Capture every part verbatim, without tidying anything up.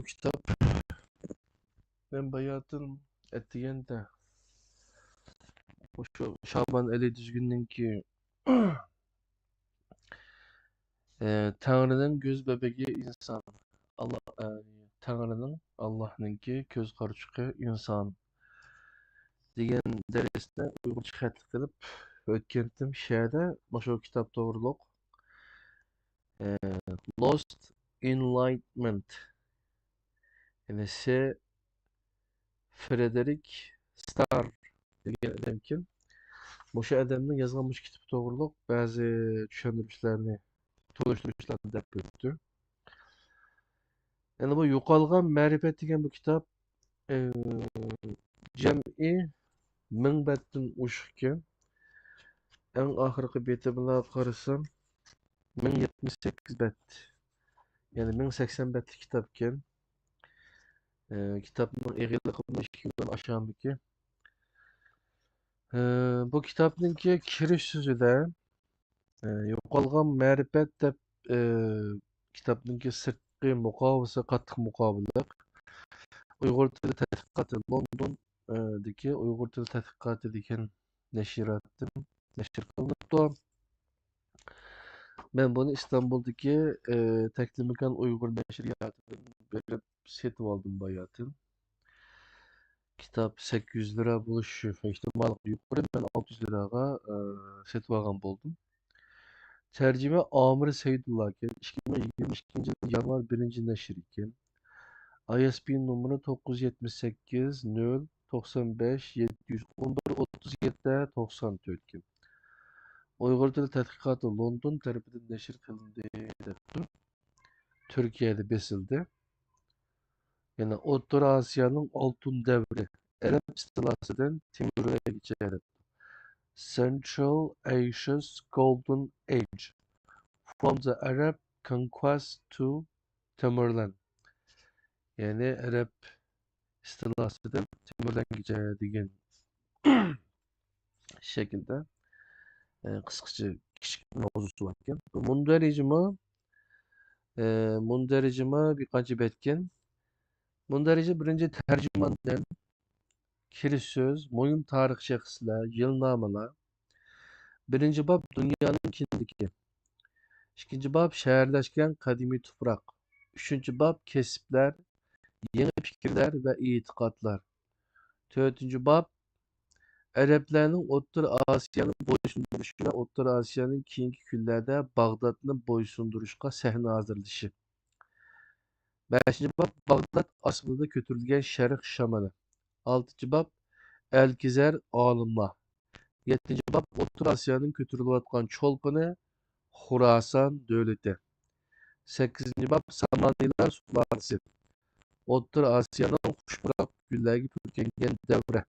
كىتاب. مەن باياتىن ئەتىگەندە مۇشۇ شابان ئەلى دۈزگۈننىڭكى، ئە، تەڭرىنىڭ كۆز بەبىكى ئىنسان. ئاللا، ئە، تەڭرىنىڭ، ئاللانىڭكى كۆز قارىچۇقى ئىنسان دېگەن دەرسنى ئۇيغۇرچە خەتلىك قىلىپ ئۆتكەنتىم شەھەردە مۇشۇ كىتاب توغرۇلۇق. ئە، Lost Enlightenment، يەنى سى فرېدېرىك ستار دېگەن ئادەمكەن. مۇشۇ ئادەمنىڭ يازغان مۇشۇ كىتابى توغرۇلۇق بەزى چۈشەندۈرۈشلەرنى، تونۇشتۇرۇشلارنى دەپ ئۆتتى. يەنى بۇ يوقالغان مەرىپەت دېگەن بۇ كىتاب، ئى، جەمئىي مىڭ بەتتىن ئوشۇقكەن. ئەڭ ئاخىرقى بېتى بىلەن قارىسام، مىڭ يەتمىش سەككىز بەت. يەنى مىڭ سەكسەن بەتلىك كىتابكەن. ئى، كىتابنىڭ ئېغىرلىقى ئىككى كىلودىن ئاشامىكى. ئى، بۇ كىتابنىڭكى كىرىش سۆزىدە، ئى، يوقالغان مەرىپەت دەپ، ئى، كىتابنىڭكى سىرتقى مۇقاۋىسى قاتتىق مۇقاۋىلىق. ئۇيغۇر تىلى تەتقىقاتى لوندون، ئى، دىكى ئۇيغۇر تىلى تەتقىقاتى دېگەن نەشرىياتتىن نەشر قىلىنىپتۇ. مەن بۇنى ئىستانبۇلدىكى، ئى، تەكلىماكان ئۇيغۇر نەشرىياتىدىن بېرىپ سېتىۋالدىم باياتىن. كىتاب سەككىز يۈز لىرا بولۇشى ئېھتىمالى يۇقىرى، مەن ئالتە يۈز لىراغا، ئى، سېتىۋالغان بولدۇم. تەرجىمە ئامىر سەيدۇللاكەن، ئىككى مىڭ يىگىرمە ئىككىنچى يىل يانۋار بىرىنچى نەشرىكەن. ئاي ئېس بى نومۇرى توققۇز يۈز يەتمىش سەككىز، نۆل، توقسان بەش، يەتتە يۈز ئون بىر، ئوتتۇز يەتتە، توقسان تۆتكەن. ئۇيغۇر تىلى تەتقىقاتى لوندون تەرىپىدىن نەشر قىلىندى دەپتۇ. تۈركىيەدە بېسىلدى. يەنە ئوتتۇرا ئاسىيانىڭ ئالتۇن دەۋرى، ئەرەب ئىستىلاھىدىن تىمۇرلەنگىچە دەپتۇ. Central Asia's Golden Age, from the Arab conquest to Tamerlane. يەنى ئەرەب ئىستىلاھىدىن تىمۇرلەنگىچە دېگەن شەكىلدە، ئە، قىسقىچە كىچىك ماۋزۇسى باركەن. مۇندەرىجىمۇ، ئە، مۇندەرىجىمۇ بىر قانچە بەتكەن. مۇندەرىجە بىرىنچى تەرجىماندىن، كىرىش سۆز، مۇھىم تارىخ شەخسلەر، يىلنامىلار. بىرىنچى باب دۇنيانىڭ كىندىكى. ئىككىنچى باب شەھەرلەشكەن قەدىمىي تۇپراق. ئۈچىنچى باب كەسىپلەر، يېڭى پىكىرلەر ۋە ئېتىقادلار. تۆتىنچى باب ئەرەبلەرنىڭ ئوتتۇرا ئاسىيانى بويسۇندۇرۇشى ۋە ئوتتۇرا ئاسىيانىڭ كېيىنكى كۈنلەردە باغدادنى بويسۇندۇرۇشقا سەھنە ھازىرلىشى. بەشىنچى باب باغداد ئاسمىنىدا كۆتۈرۈلگەن شەرق شامىلى. ئالتىنچى باب ئەلكىزەر ئالىملار. يەتتىنچى باب ئوتتۇرا ئاسىيانىڭ كۆتۈرۈلۈۋاتقان چولپىنى، خۇراسان دۆلىتى. سەككىزىنچى باب سامانىيلار سۇلالىسى. ئوتتۇرا ئاسىيانىڭ خۇش پۇراق گۈللەرگە پۈركەنگەن دەۋرى.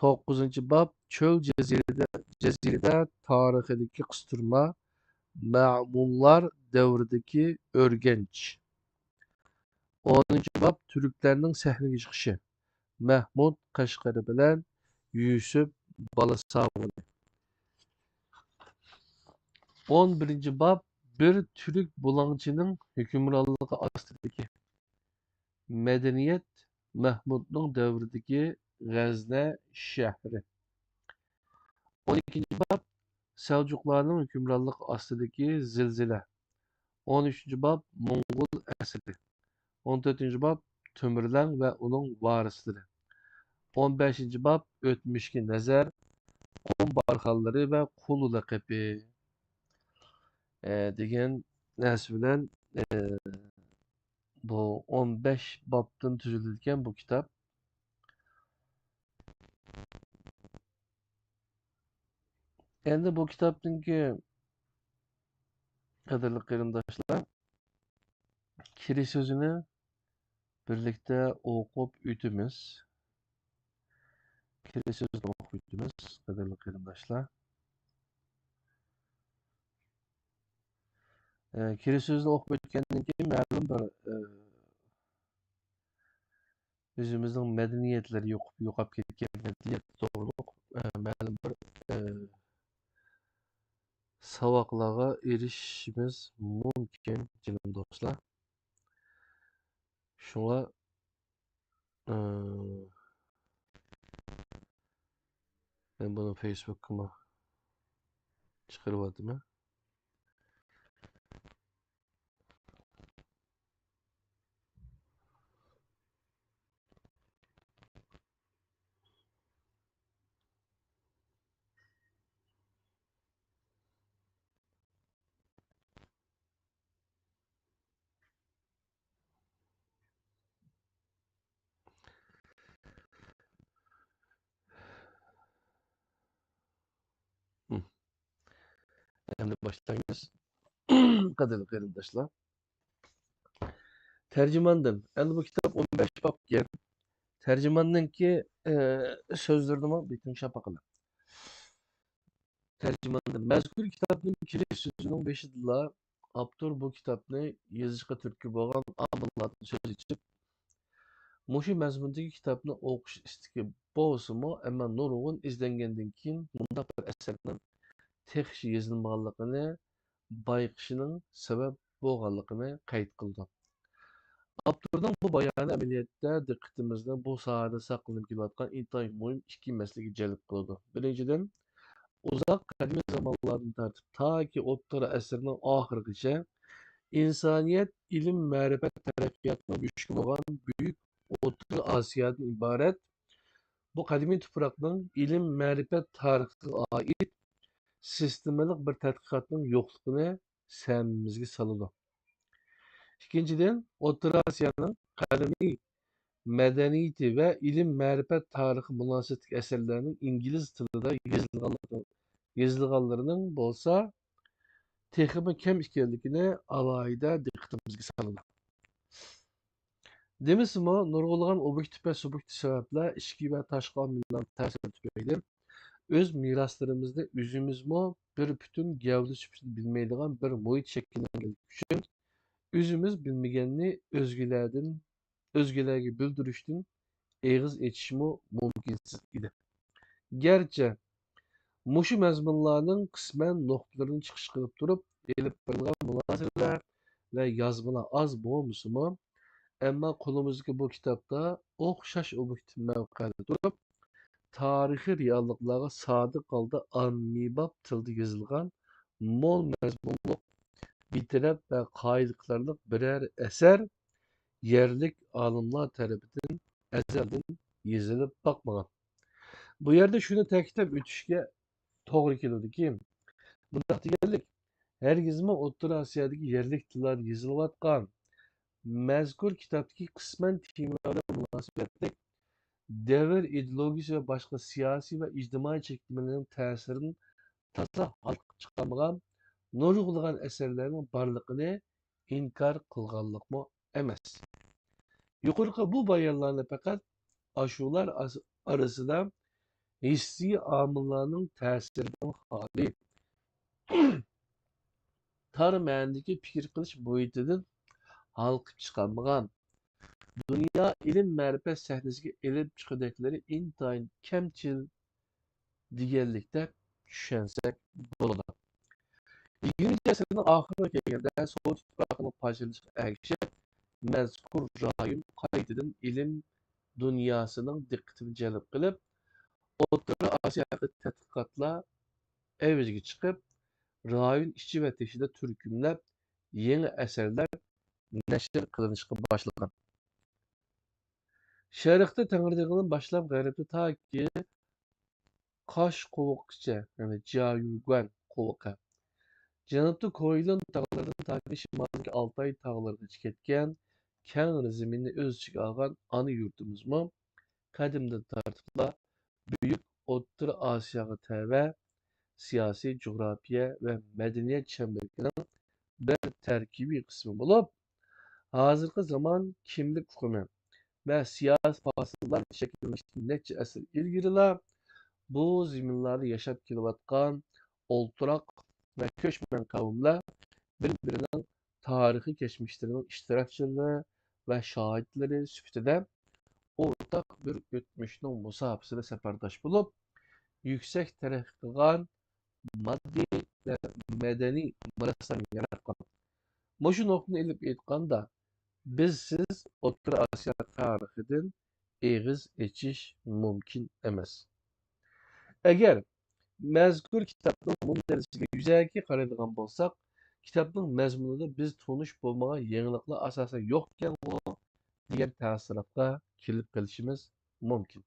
توققۇزىنچى باب چۆل جەزىرىدە، جەزىرىدە تارىخىدىكى قىستۇرما، مەمۇنلار دەۋرىدىكى ئۆرگەنچ. ئونىنچى باب تۈركلەرنىڭ سەھنىگە چىقىشى، مەھمۇد قەشقەرى بىلەن يۈسۈپ بالاساۋۇنى. ئون بىرىنچى باب بىر تۈرك بۇلاڭچىنىڭ ھۆكۈمرانلىقى ئاستىدىكى مەدەنىيەت، مەھمۇدنىڭ دەۋرىدىكى غەزنە شەھىرى. ئون ئىككىنچى باب سەلجۇقلارنىڭ ھۆكۈمرانلىقى ئاستىدىكى زىلزىلە. ئون ئۈچىنچى باب موڭغۇل ئەسىرى. ئون تۆتىنچى باب تۆمۈرلەڭ ۋە ئۇنىڭ ۋارىسلىرى. ئون بەشىنچى باب ئۆتمۈشكە نەزەر، قۇم بارخانلىرى ۋە قۇلۇ لەقىپى. ئە، دېگەن نەرسە بىلەن، ئە، بۇ ئون بەش بابتىن تۈزۈلىدىكەن بۇ كىتاب. ئەمدى بۇ كىتابتىنكى، قەدىرلىك قېرىنداشلار، كىرىش سۆزىنى بىرلىكتە ئوقۇپ ئۆتىمىز. كىرىش سۆزىنى ئوقۇپ ئۆتىمىز، قەدىرلىك قېرىنداشلار. ئە، كىرىش سۆزىنى ئوقۇپ ئۆتكەندىن كېيىن مەلۇم بىر، ئە، ئۆزىمىزنىڭ مەدەنىيەتلىرى يوقاپ، يوقاپ كەتكەن مەدەنىيەت توغرۇلۇق، ئە، مەلۇم بىر، ئە، ساۋاقلارغا ئېرىشىشىمىز مۇمكىن، جېنىم دوستلار. شۇڭا، ئى، مەن بۇنى فېيسبۇكقىمۇ چىقىرىۋاتىمەن. ئەمدى باشلايمىز. قەدىرلىك قېرىنداشلار. تەرجىماندىن. ئەمدى بۇ كىتاب ئون بەش باب ئىكەن. تەرجىماننىڭكى، ئە، سۆزلىرىنىمۇ بىر تىڭشاپ باقىلى. تەرجىماندىن. مەزكۇر كىتابنىڭ كىرىش سۆزىنىڭ بېشىدىلا ئاپتور بۇ كىتابنى يېزىشقا تۈرتكە بولغان ئامىللاردىن سۆز ئېچىپ، مۇشۇ مەزمۇندىكى كىتابنى ئوقۇش ئىستىكى بولسىمۇ، ئەمما نۇرغۇن ئىزدەنگەندىن كېيىن مۇنداق بىر ئەسەرنىڭ تېخىچە يېزىلمىغانلىقىنى بايقىشىنىڭ سەۋەب بولغانلىقىنى قەيت قىلىدۇ. ئاپتورنىڭ بۇ بايانى ئەمەلىيەتتە دىققىتىمىزنى بۇ ساھەدە ساقلىنىپ كېلىۋاتقان ئىنتايىن مۇھىم ئىككى مەسىلىگە جەلپ قىلىدۇ. بىرىنچىدىن، ئۇزاق قەدىمىي زامانلاردىن تارتىپ تاكى ئوتتۇرا ئەسىرنىڭ ئاخىرىغىچە ئىنسانىيەت ئىلىم-مەرىپەت تەرەققىياتىنىڭ بۆشۈكى بولغان بۈيۈك ئوتتۇرا ئاسىيادىن ئىبارەت بۇ قەدىمىي تۇپراقنىڭ ئىلىم-مەرىپەت تارىخىغا ئائىت سىستېمىلىق بىر تەتقىقاتنىڭ يوقلۇقىنى سەمىمىزگە سالىدۇ. ئىككىنچىدىن، ئوتتۇرا ئاسىيانىڭ قەدىمىي مەدەنىيىتى ۋە ئىلىم-مەرىپەت تارىخى مۇناسىۋەتلىك ئەسەرلەرنىڭ ئىنگلىز تىلىدا يېزىلغانلىقى، يېزىلغانلىرىنىڭ بولسا تېخىمۇ كەم ئىكەنلىكىنى ئالاھىدە دىققىتىمىزگە سالىدۇ. دېمىسىمۇ، نۇرغۇنلىغان ئوبيېكتىپ ۋە سۇبيېكتىپ سەۋەبلەر ئىچكى ۋە تاشقى ئامىللارنىڭ تەسىرى تۈپەيلى ئۆز مىراسلىرىمىزنى ئۆزىمىزمۇ بىر پۈتۈن گەۋدە سۈپىتىدە بىلمەيدىغان بىر مۇھىت شەكىللەنگەنلىكى ئۈچۈن، ئۆزىمىز بىلمىگەننى ئۆزگىلەردىن، ئۆزگىلەرگە بىلدۈرۈشتىن ئېغىز ئېچىشمۇ مۇمكىنسىز ئىدى. گەرچە مۇشۇ مەزمۇنلارنىڭ قىسمەن نۇقتىلىرىنى چىقىش قىلىپ تۇرۇپ ئېلىپ بېرىلغان مۇنازىرىلەر ۋە يازمىلار ئاز بولمىسىمۇ، ئەمما قولىمىزدىكى بۇ كىتابتا ئوخشاش ئوبيېكتىپ مەۋقەدە تۇرۇپ، تارىخىي رېئاللىقلارغا سادىق ھالدا ئاممىباب تىلدا يېزىلغان مول مەزمۇنلۇق، بىتەرەپ ۋە قائىدە قىلارلىق بىرەر ئەسەر يەرلىك ئالىملار تەرىپىدىن ئەزەلدىن يېزىلىپ باقمىغان. بۇ يەردە شۇنى تەكىتلەپ ئۆتۈشكە توغرا كېلىدۇكى، مۇنداق دېگەنلىك، ھەرگىزمۇ ئوتتۇرا ئاسىيادىكى يەرلىك تىللاردا يېزىلىۋاتقان مەزكۇر كىتابتىكى قىسمەن تېمىلارغا مۇناسىۋەتلىك دەۋر ئىدېئولوگىيىسى ۋە باشقا سىياسىي ۋە ئىجتىمائىي چەكلىمىلەرنىڭ تەسىرىدىن تازا ھالقىپ چىقالمىغان نۇرغۇنلىغان ئەسەرلەرنىڭ بارلىقىنى ئىنكار قىلغانلىقمۇ ئەمەس. يۇقىرىقى بۇ بايانلارنى پەقەت ئاشۇلار ئاس-، ئارىسىدا ھېسسىي ئامىللارنىڭ تەسىرىدىن خالىي، تار مەنىدىكى پىكىر قىلىش مۇھىتىدىن ھالقىپ چىقالمىغان، دۇنيا ئىلىم-مەرىپەت سەھنىسىگە ئېلىپ چىققۇدەكلىرى ئىنتايىن كەمچىل دېگەنلىكتە چۈشەنسەك بولىدۇ. يىگىرمىنچى ئەسىرنىڭ ئاخىرىغا كەلگەندە سوۋېت ئىتتىپاقىنىڭ پارچىلىنىشىغا ئەگىشىپ، مەزكۇر رايون قايتىدىن ئىلىم دۇنياسىنىڭ دىققىتىنى جەلپ قىلىپ، ئوتتۇرا ئاسىيا ھەققىدە تەتقىقاتلار ئەۋجىگە چىقىپ، رايون ئىچى ۋە تېشىدا تۈركۈملەپ يېڭى ئەسەرلەر نەشر قىلىنىشقا باشلىغان. شەرقتە تەڭرىتېغىدىن باشلاپ غەربتە تاكى قاش قوۋۇقىچە، يەنى جيايۈگۈەن قوۋۇقى، جەنۇبتا كويلۇن تاغلىرىدىن تاكى شىمالدىكى ئالتاي تاغلىرىغىچە كەتكەن كەڭرى زېمىننى ئۆز ئىچىگە ئالغان ئانا يۇرتىمىزمۇ قەدىمدىن تارتىپلا بۈيۈك ئوتتۇرا ئاسىياغا تەۋە سىياسىي، جۇغراپىيە ۋە مەدەنىيەت چەمبىرىكىنىڭ بىر تەركىبىي قىسمى بولۇپ، ھازىرقى زامان كىملىك ئۇقۇمى ۋە سىياسىي پاسىللار شەكىللىنىشتىن نەچچە ئەسىر ئىلگىرىلا بۇ زېمىنلاردا ياشاپ كېلىۋاتقان ئولتۇراق ۋە كۆچمەن قەۋملەر بىر-بىرىنىڭ تارىخىي كەچمىشلىرىنىڭ ئىشتىراكچىلىرى ۋە شاھىتلىرى سۈپىتىدە ئورتاق بىر ئۆتمۈشنىڭ مۇساپىسىدە سەپەرداش بولۇپ، يۈكسەك تەرەققىي قىلغان ماددىي ۋە مەدەنىي مىراسلارنى ياراتقان. مۇشۇ نۇقتىنى ئېلىپ ئېيتقاندا، بىزسىز ئوتتۇرا ئاسىيا تارىخىدىن ئېغىز ئېچىش مۇمكىن ئەمەس. ئەگەر مەزكۇر كىتابنىڭ مۇندەرىجىسىگە يۈزەكى قارايدىغان بولساق، كىتابنىڭ مەزمۇنىدا بىز تونۇش بولمىغان يېڭىلىقلار ئاساسەن يوقكەنغۇ دېگەن تەسىراتقا كېلىپ قېلىشىمىز مۇمكىن.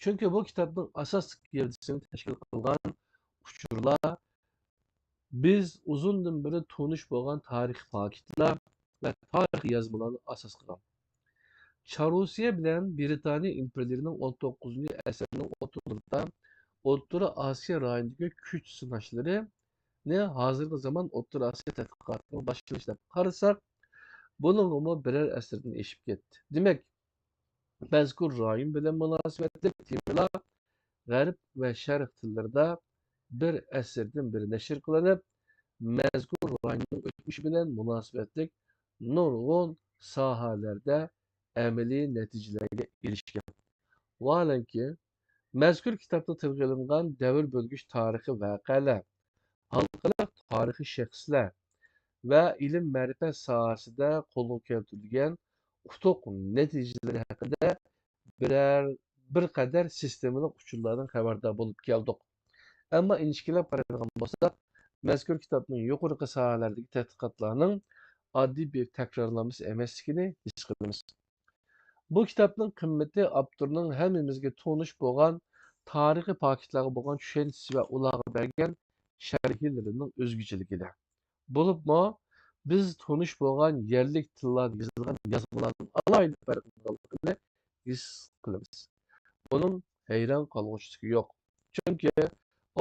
چۈنكى بۇ كىتابنىڭ ئاساسلىق گەۋدىسىنى تەشكىل قىلغان ئۇچۇرلار بىز ئۇزۇندىن بېرى تونۇش بولغان تارىخىي پاكىتلار ۋە تارىخىي يازمىلارنى ئاساس قىلغان. چارۇسىيە بىلەن برىتانىيە ئىمپېرىيىلىرىنىڭ ئون توققۇزىنچى ئەسىرنىڭ ئوتتۇرىلىرىدا ئوتتۇرا ئاسىيا رايونىدىكى كۈچ سىناشلىرىنى ھازىرقى زامان ئوتتۇرا ئاسىيا تەتقىقاتىنىڭ باشلىنىشى دەپ قارىساق، بۇنىڭغىمۇ بىرەر ئەسىردىن ئېشىپ كەتتى. دېمەك، مەزكۇر رايون بىلەن مۇناسىۋەتلىك تېمىلار غەرب ۋە شەرق تىللىرىدا بىر ئەسىردىن بېرى نەشر قىلىنىپ، مەزكۇر رايوننىڭ ئۆتمۈشى بىلەن مۇناسىۋەتلىك نۇرغۇن ساھەلەردە ئەمەلىي نەتىجىلەرگە ئېرىشكەن. ۋاھالەنكى، مەزكۇر كىتابتا تىلغا ئېلىنغان دەۋر بۆلگۈچ تارىخىي ۋەقەلەر، ھالقىلىق تارىخىي شەخسلەر ۋە ئىلىم-مەرىپەت ساھەسىدە قولغا كەلتۈرۈلگەن ئۇتۇق نەتىجىلىرى ھەققىدە بىرەر، بىر قەدەر سىستېمىلىق ئۇچۇرلاردىن خەۋەردار بولۇپ كەلدۇق. ئەمما ئىنچىكىلەپ قارايدىغان بولساق، مەزكۇر كىتابنىڭ يۇقىرىقى ساھەلەردىكى تەتقىقاتلارنىڭ ئاددىي بىر تەكرارلانمىسى ئەمەسلىكىنى ھېس قىلىمىز. بۇ كىتابنىڭ قىممىتى ئاپتورنىڭ ھەممىمىزگە تونۇش بولغان تارىخىي پاكىتلارغا بولغان چۈشەنچىسى ۋە ئۇلارغا بەرگەن شەرھلىرىنىڭ ئۆزگىچىلىكىدە. بولۇپمۇ بىز تونۇش بولغان يەرلىك تىللاردا يېزىلغان يازمىلاردىن ئالاھىدە پەرقلىنىدىغانلىقىنى ھېس قىلىمىز. بۇنىڭ ھەيران قالغۇچىلىقى يوق. چۈنكى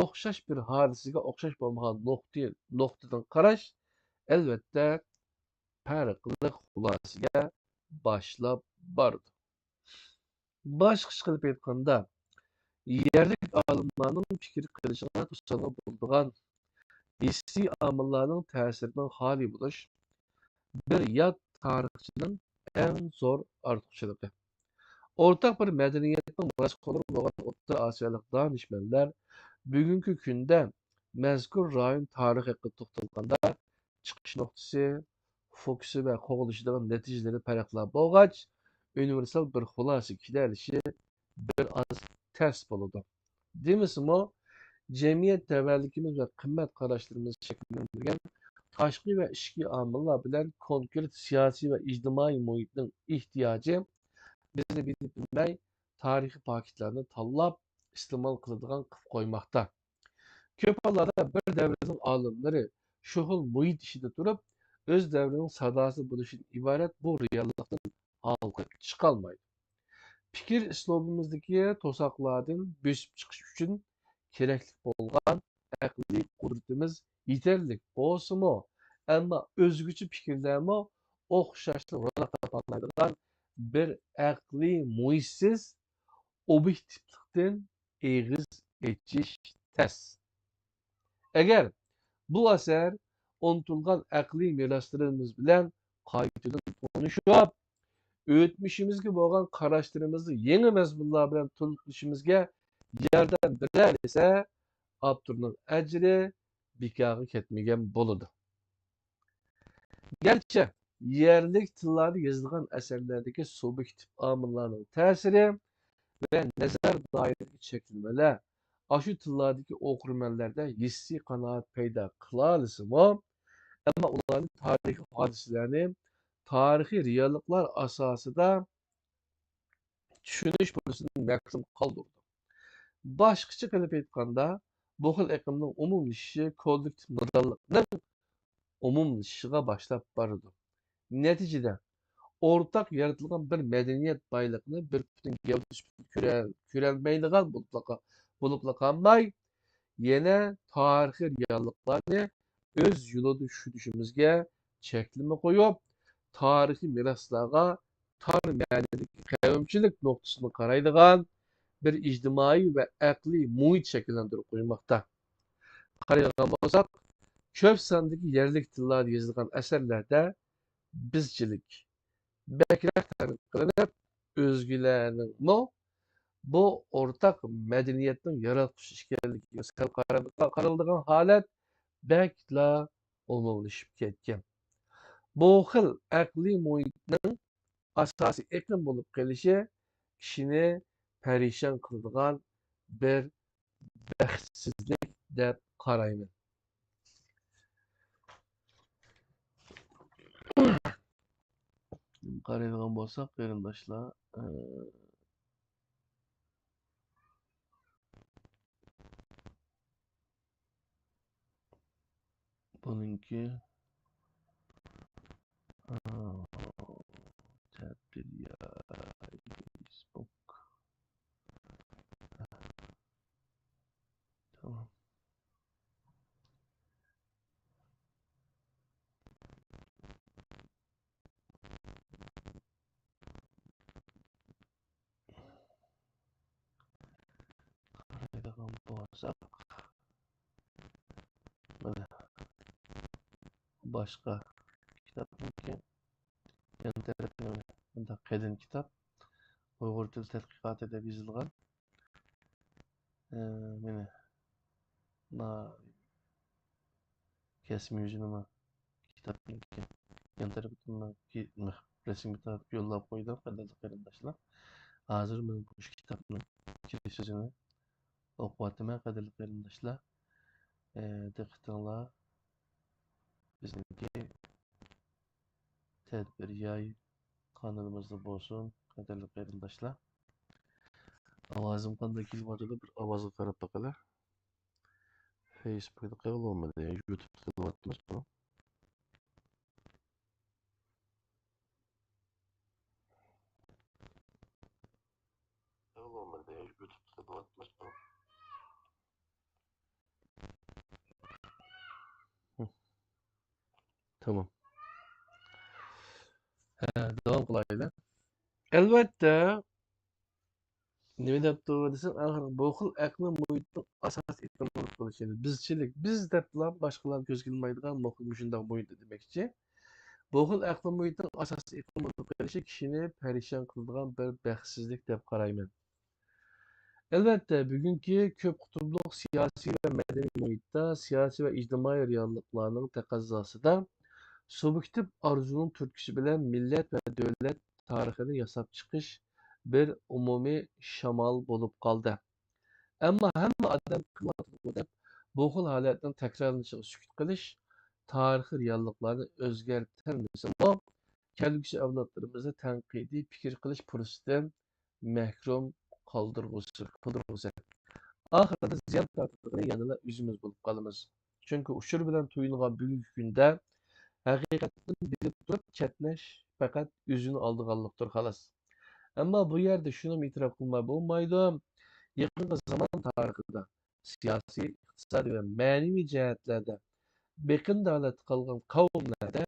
ئوخشاش بىر ھادىسىگە ئوخشاش بولمىغان نۇقتى-، نۇقتىدىن قاراش، ئەلۋەتتە، پەرقلىق خۇلاسىگە باشلاپ بارىدۇ. باشقىچە قىلىپ ئېيتقاندا، يەرلىك ئالىملارنىڭ پىكىر قىلىشىغا توسالغۇ بولىدىغان ھېسسىي ئامىللارنىڭ تەسىرىدىن خالىي بولۇش بىر يات تارىخچىنىڭ ئەڭ زور ئارتۇقچىلىقى. ئورتاق بىر مەدەنىيەتنىڭ مىراسخورلىرى بولغان ئوتتۇرا ئاسىيالىق دانىشمەنلەر بۈگۈنكى كۈندە مەزكۇر رايون تارىخى ھەققىدە توختالغاندا، چىقىش نۇقتىسى، فوكۇسى ۋە قوغلىشىدىغان نەتىجىلىرى پەرقلەر بولغاچ، ئۇنىۋېرسال بىر خۇلاسىگە كېلەلىشى بىر ئاز تەس بولىدۇ. دېمىسىمۇ، جەمئىيەت تەۋەلىكىمىز ۋە قىممەت قاراشلىرىمىزنى شەكىللەندۈرگەن تاشقى ۋە ئىچكى ئامىللار بىلەن كونكرېت سىياسىي ۋە ئىجتىمائىي مۇھىتنىڭ ئېھتىياجى بىزنى بىلىپ بىلمەي تارىخىي پاكىتلارنى تاللاپ ئىستېمال قىلىدىغان قىلىپ قويماقتا. كۆپ ھاللاردا بىر دەۋرنىڭ ئالىملىرى شۇ خىل مۇھىت ئىچىدە تۇرۇپ، ئۆز دەۋرىنىڭ ساداسى بولۇشىدىن ئىبارەت بۇ رېئاللىقتىن ھالقىپ چىقالمايدۇ. پىكىر ئۇسلۇبىمىزدىكى توساقلاردىن بۆسۈپ چىقىش ئۈچۈن كېرەكلىك بولغان ئەقلىي قۇدرىتىمىز يېتەرلىك بولسىمۇ، ئەمما ئۆزگىچە پىكىرلەرمۇ ئوخشاشلا روناق تاپالايدىغان بىر ئەقلىي مۇھىتسىز ئوبيېكتىپلىقتىن ئېغىز ئېچىش تەس. ئەگەر بۇ ئەسەر ئۇنتۇلغان ئەقلىي مىراسلىرىمىز بىلەن قايتىدىن تونۇشۇپ، ئۆتمۈشىمىزگە بولغان قاراشلىرىمىزنى يېڭى مەزمۇنلار بىلەن تولۇقلىشىمىزگە ياردەم بېرەلىسە، ئاپتورنىڭ ئەجرى بىكارغا كەتمىگەن بولىدۇ. گەرچە يەرلىك تىللاردا يېزىلغان ئەسەرلەردىكى سۇبيېكتىپ ئامىللارنىڭ تەسىرى ۋە نەزەر دائىرىدىكى چەكلىمىلەر ئاشۇ تىللاردىكى ئوقۇرمەنلەردە ھېسسىي قانائەت پەيدا قىلالىسىمۇ، ئەمما ئۇلارنى تارىخىي ھادىسىلەرنى تارىخىي رېئاللىقلار ئاساسىدا چۈشىنىش پۇرسىتىدىن مەھرۇم قالدۇرىدۇ. باشقىچە قىلىپ ئېيتقاندا، بۇ خىل ئېقىمنىڭ ئومۇملىشىشى كوللېكتىپ نادانلىقنىڭ ئومۇملىشىشىغا باشلاپ بارىدۇ. نەتىجىدە، ئورتاق يارىتىلغان بىر مەدەنىيەت بايلىقىنى بىر پۈتۈن گەۋدە سۈپىتىدە كۆرە-، كۆرەلمەيدىغان بولۇپلا قا-، بولۇپلا قالماي، يەنە تارىخىي رېئاللىقلارنى ئۆز يولىدا چۈشىنىشىمىزگە چەكلىمە قويۇپ، تارىخىي مىراسلارغا تار مەنىدىكى قەۋمچىلىك نۇقتىسىدىن قارايدىغان بىر ئىجتىمائىي ۋە ئەقلىي مۇھىت شەكىللەندۈرۈپ قويماقتا. قارايدىغان بولساق، كۆپ ساندىكى يەرلىك تىللاردا يېزىلغان ئەسەرلەردە بىزچىلىك بەكرەك تەنقىد قىلىنىپ، ئۆزگىلەرنىڭمۇ بۇ ئورتاق مەدەنىيەتنىڭ ياراتقۇچىسى ئىكەنلىكىگە سەل قارا-، قارىلىدىغان ھالەت بەكلا ئومۇملىشىپ كەتكەن. بۇ خىل ئەقلىي مۇھىتنىڭ ئاساسىي ئېقىم بولۇپ قېلىشى كىشىنى پەرىشان قىلىدىغان بىر بەختسىزلىك دەپ قارايمەن. قارايدىغان بولساق، قېرىنداشلار، ئى، بۇنىڭكى، ئا، تەبىئىي فېيسبۇك. تامام. قارايدىغان بولساق، مانا، باشقا كىتابنىڭكى يان تەرىپى مۇنداق قېلىن كىتاب. ئۇيغۇر تىل تەتقىقاتى دەپ يېزىلغان. ئە، مانا، ما-، كەسمە يۈزىنىمۇ كىتابنىڭكى يان تەرىپىدىن مەن كى-، مىخ-، رەسىمگە تارتىپ يوللاپ قويدۇم، قەدىرلىك قېرىنداشلار. ھازىر مەن مۇشۇ كىتابنىڭ كىرىش سۆزىنى ئوقۇۋاتىمەن، قەدىرلىك قېرىنداشلار. ئە، دىققىتىڭلار بىزنىڭكى تەدبىر ياي قانىلىمىزدا بولسۇن، قەدىرلىك قېرىنداشلار. ئاۋازىم قانداق كېلىۋاتىدۇ؟ بىر ئاۋازغا قاراپ باقىلى. فېيسبۇكتا قىلغىلى بولمىدى، يۇتۇبتا قىلىۋاتىمىز بۇ. قىلغىلى بولمىدى، يۇتۇبتا قىلىۋاتىمىز بۇ. تامام. ھە، داۋام قىلايلى. ئەلۋەتتە، نېمە دەپتۇ دېسەم، ئاخىرى بۇ خىل ئەقلىي مۇھىتنىڭ ئاساسىي ئېقىم بولۇپ قېلىشى. بىزچىلىك، بىز دەپلا باشقىلار كۆزگە ئىلمايدىغان مۇھىت، مۇشۇنداق مۇھىت دېمەكچى. بۇ خىل ئەقلىي مۇھىتنىڭ ئاساسىي ئېقىم بولۇپ قېلىشى كىشىنى پەرىشان قىلىدىغان بىر بەختسىزلىك دەپ قارايمەن. ئەلۋەتتە، بۈگۈنكى كۆپ قۇتۇملۇق سىياسىي ۋە مەدەنىي مۇھىتتا، سىياسىي ۋە ئىجتىمائىي رېئاللىقلارنىڭ تەقەززاسىدا، سۇبيېكتىپ ئارزۇنىڭ تۈرتكىسى بىلەن مىللەت ۋە دۆلەت تارىخىنى ياساپ چىقىش بىر ئومۇمىي شامال بولۇپ قالدى. ئەمما ھەممە ئادەم قىلىۋاتىدىغۇ دەپ، بۇ خىل ھالەتنىڭ تەكرارلىنىشىغا سۈكۈت قىلىش تارىخىي رېئاللىقلارنى ئۆزگەرتەلمىسىمۇ، كەلگۈسى ئەۋلادلىرىمىزنى تەنقىدىي پىكىر قىلىش پۇرسىتىدىن مەھرۇم قالدۇرغۇسى، قىلدۇرغۇسى. ئاخىرىدا زىيان تارتىدىغىنى يەنىلا ئۆزىمىز بولۇپ قالىمىز. چۈنكى ئۇچۇر بىلەن تۇيۇلغان بۈگۈنكى كۈندە ھەقىقەتنى بىلىپ تۇرۇپ چەتنەش پەقەت ئۆزىنى ئالدىغانلىقتۇر، خالاس. ئەمما بۇ يەردە شۇنىمۇ ئېتىراپ قىلماي بولمايدۇ، يېقىنقى زامان تارىخىدا سىياسىي، ئىقتىسادىي ۋە مەنىۋى جەھەتلەردە بېقىندە ھالەتتە قالغان قەۋملەردە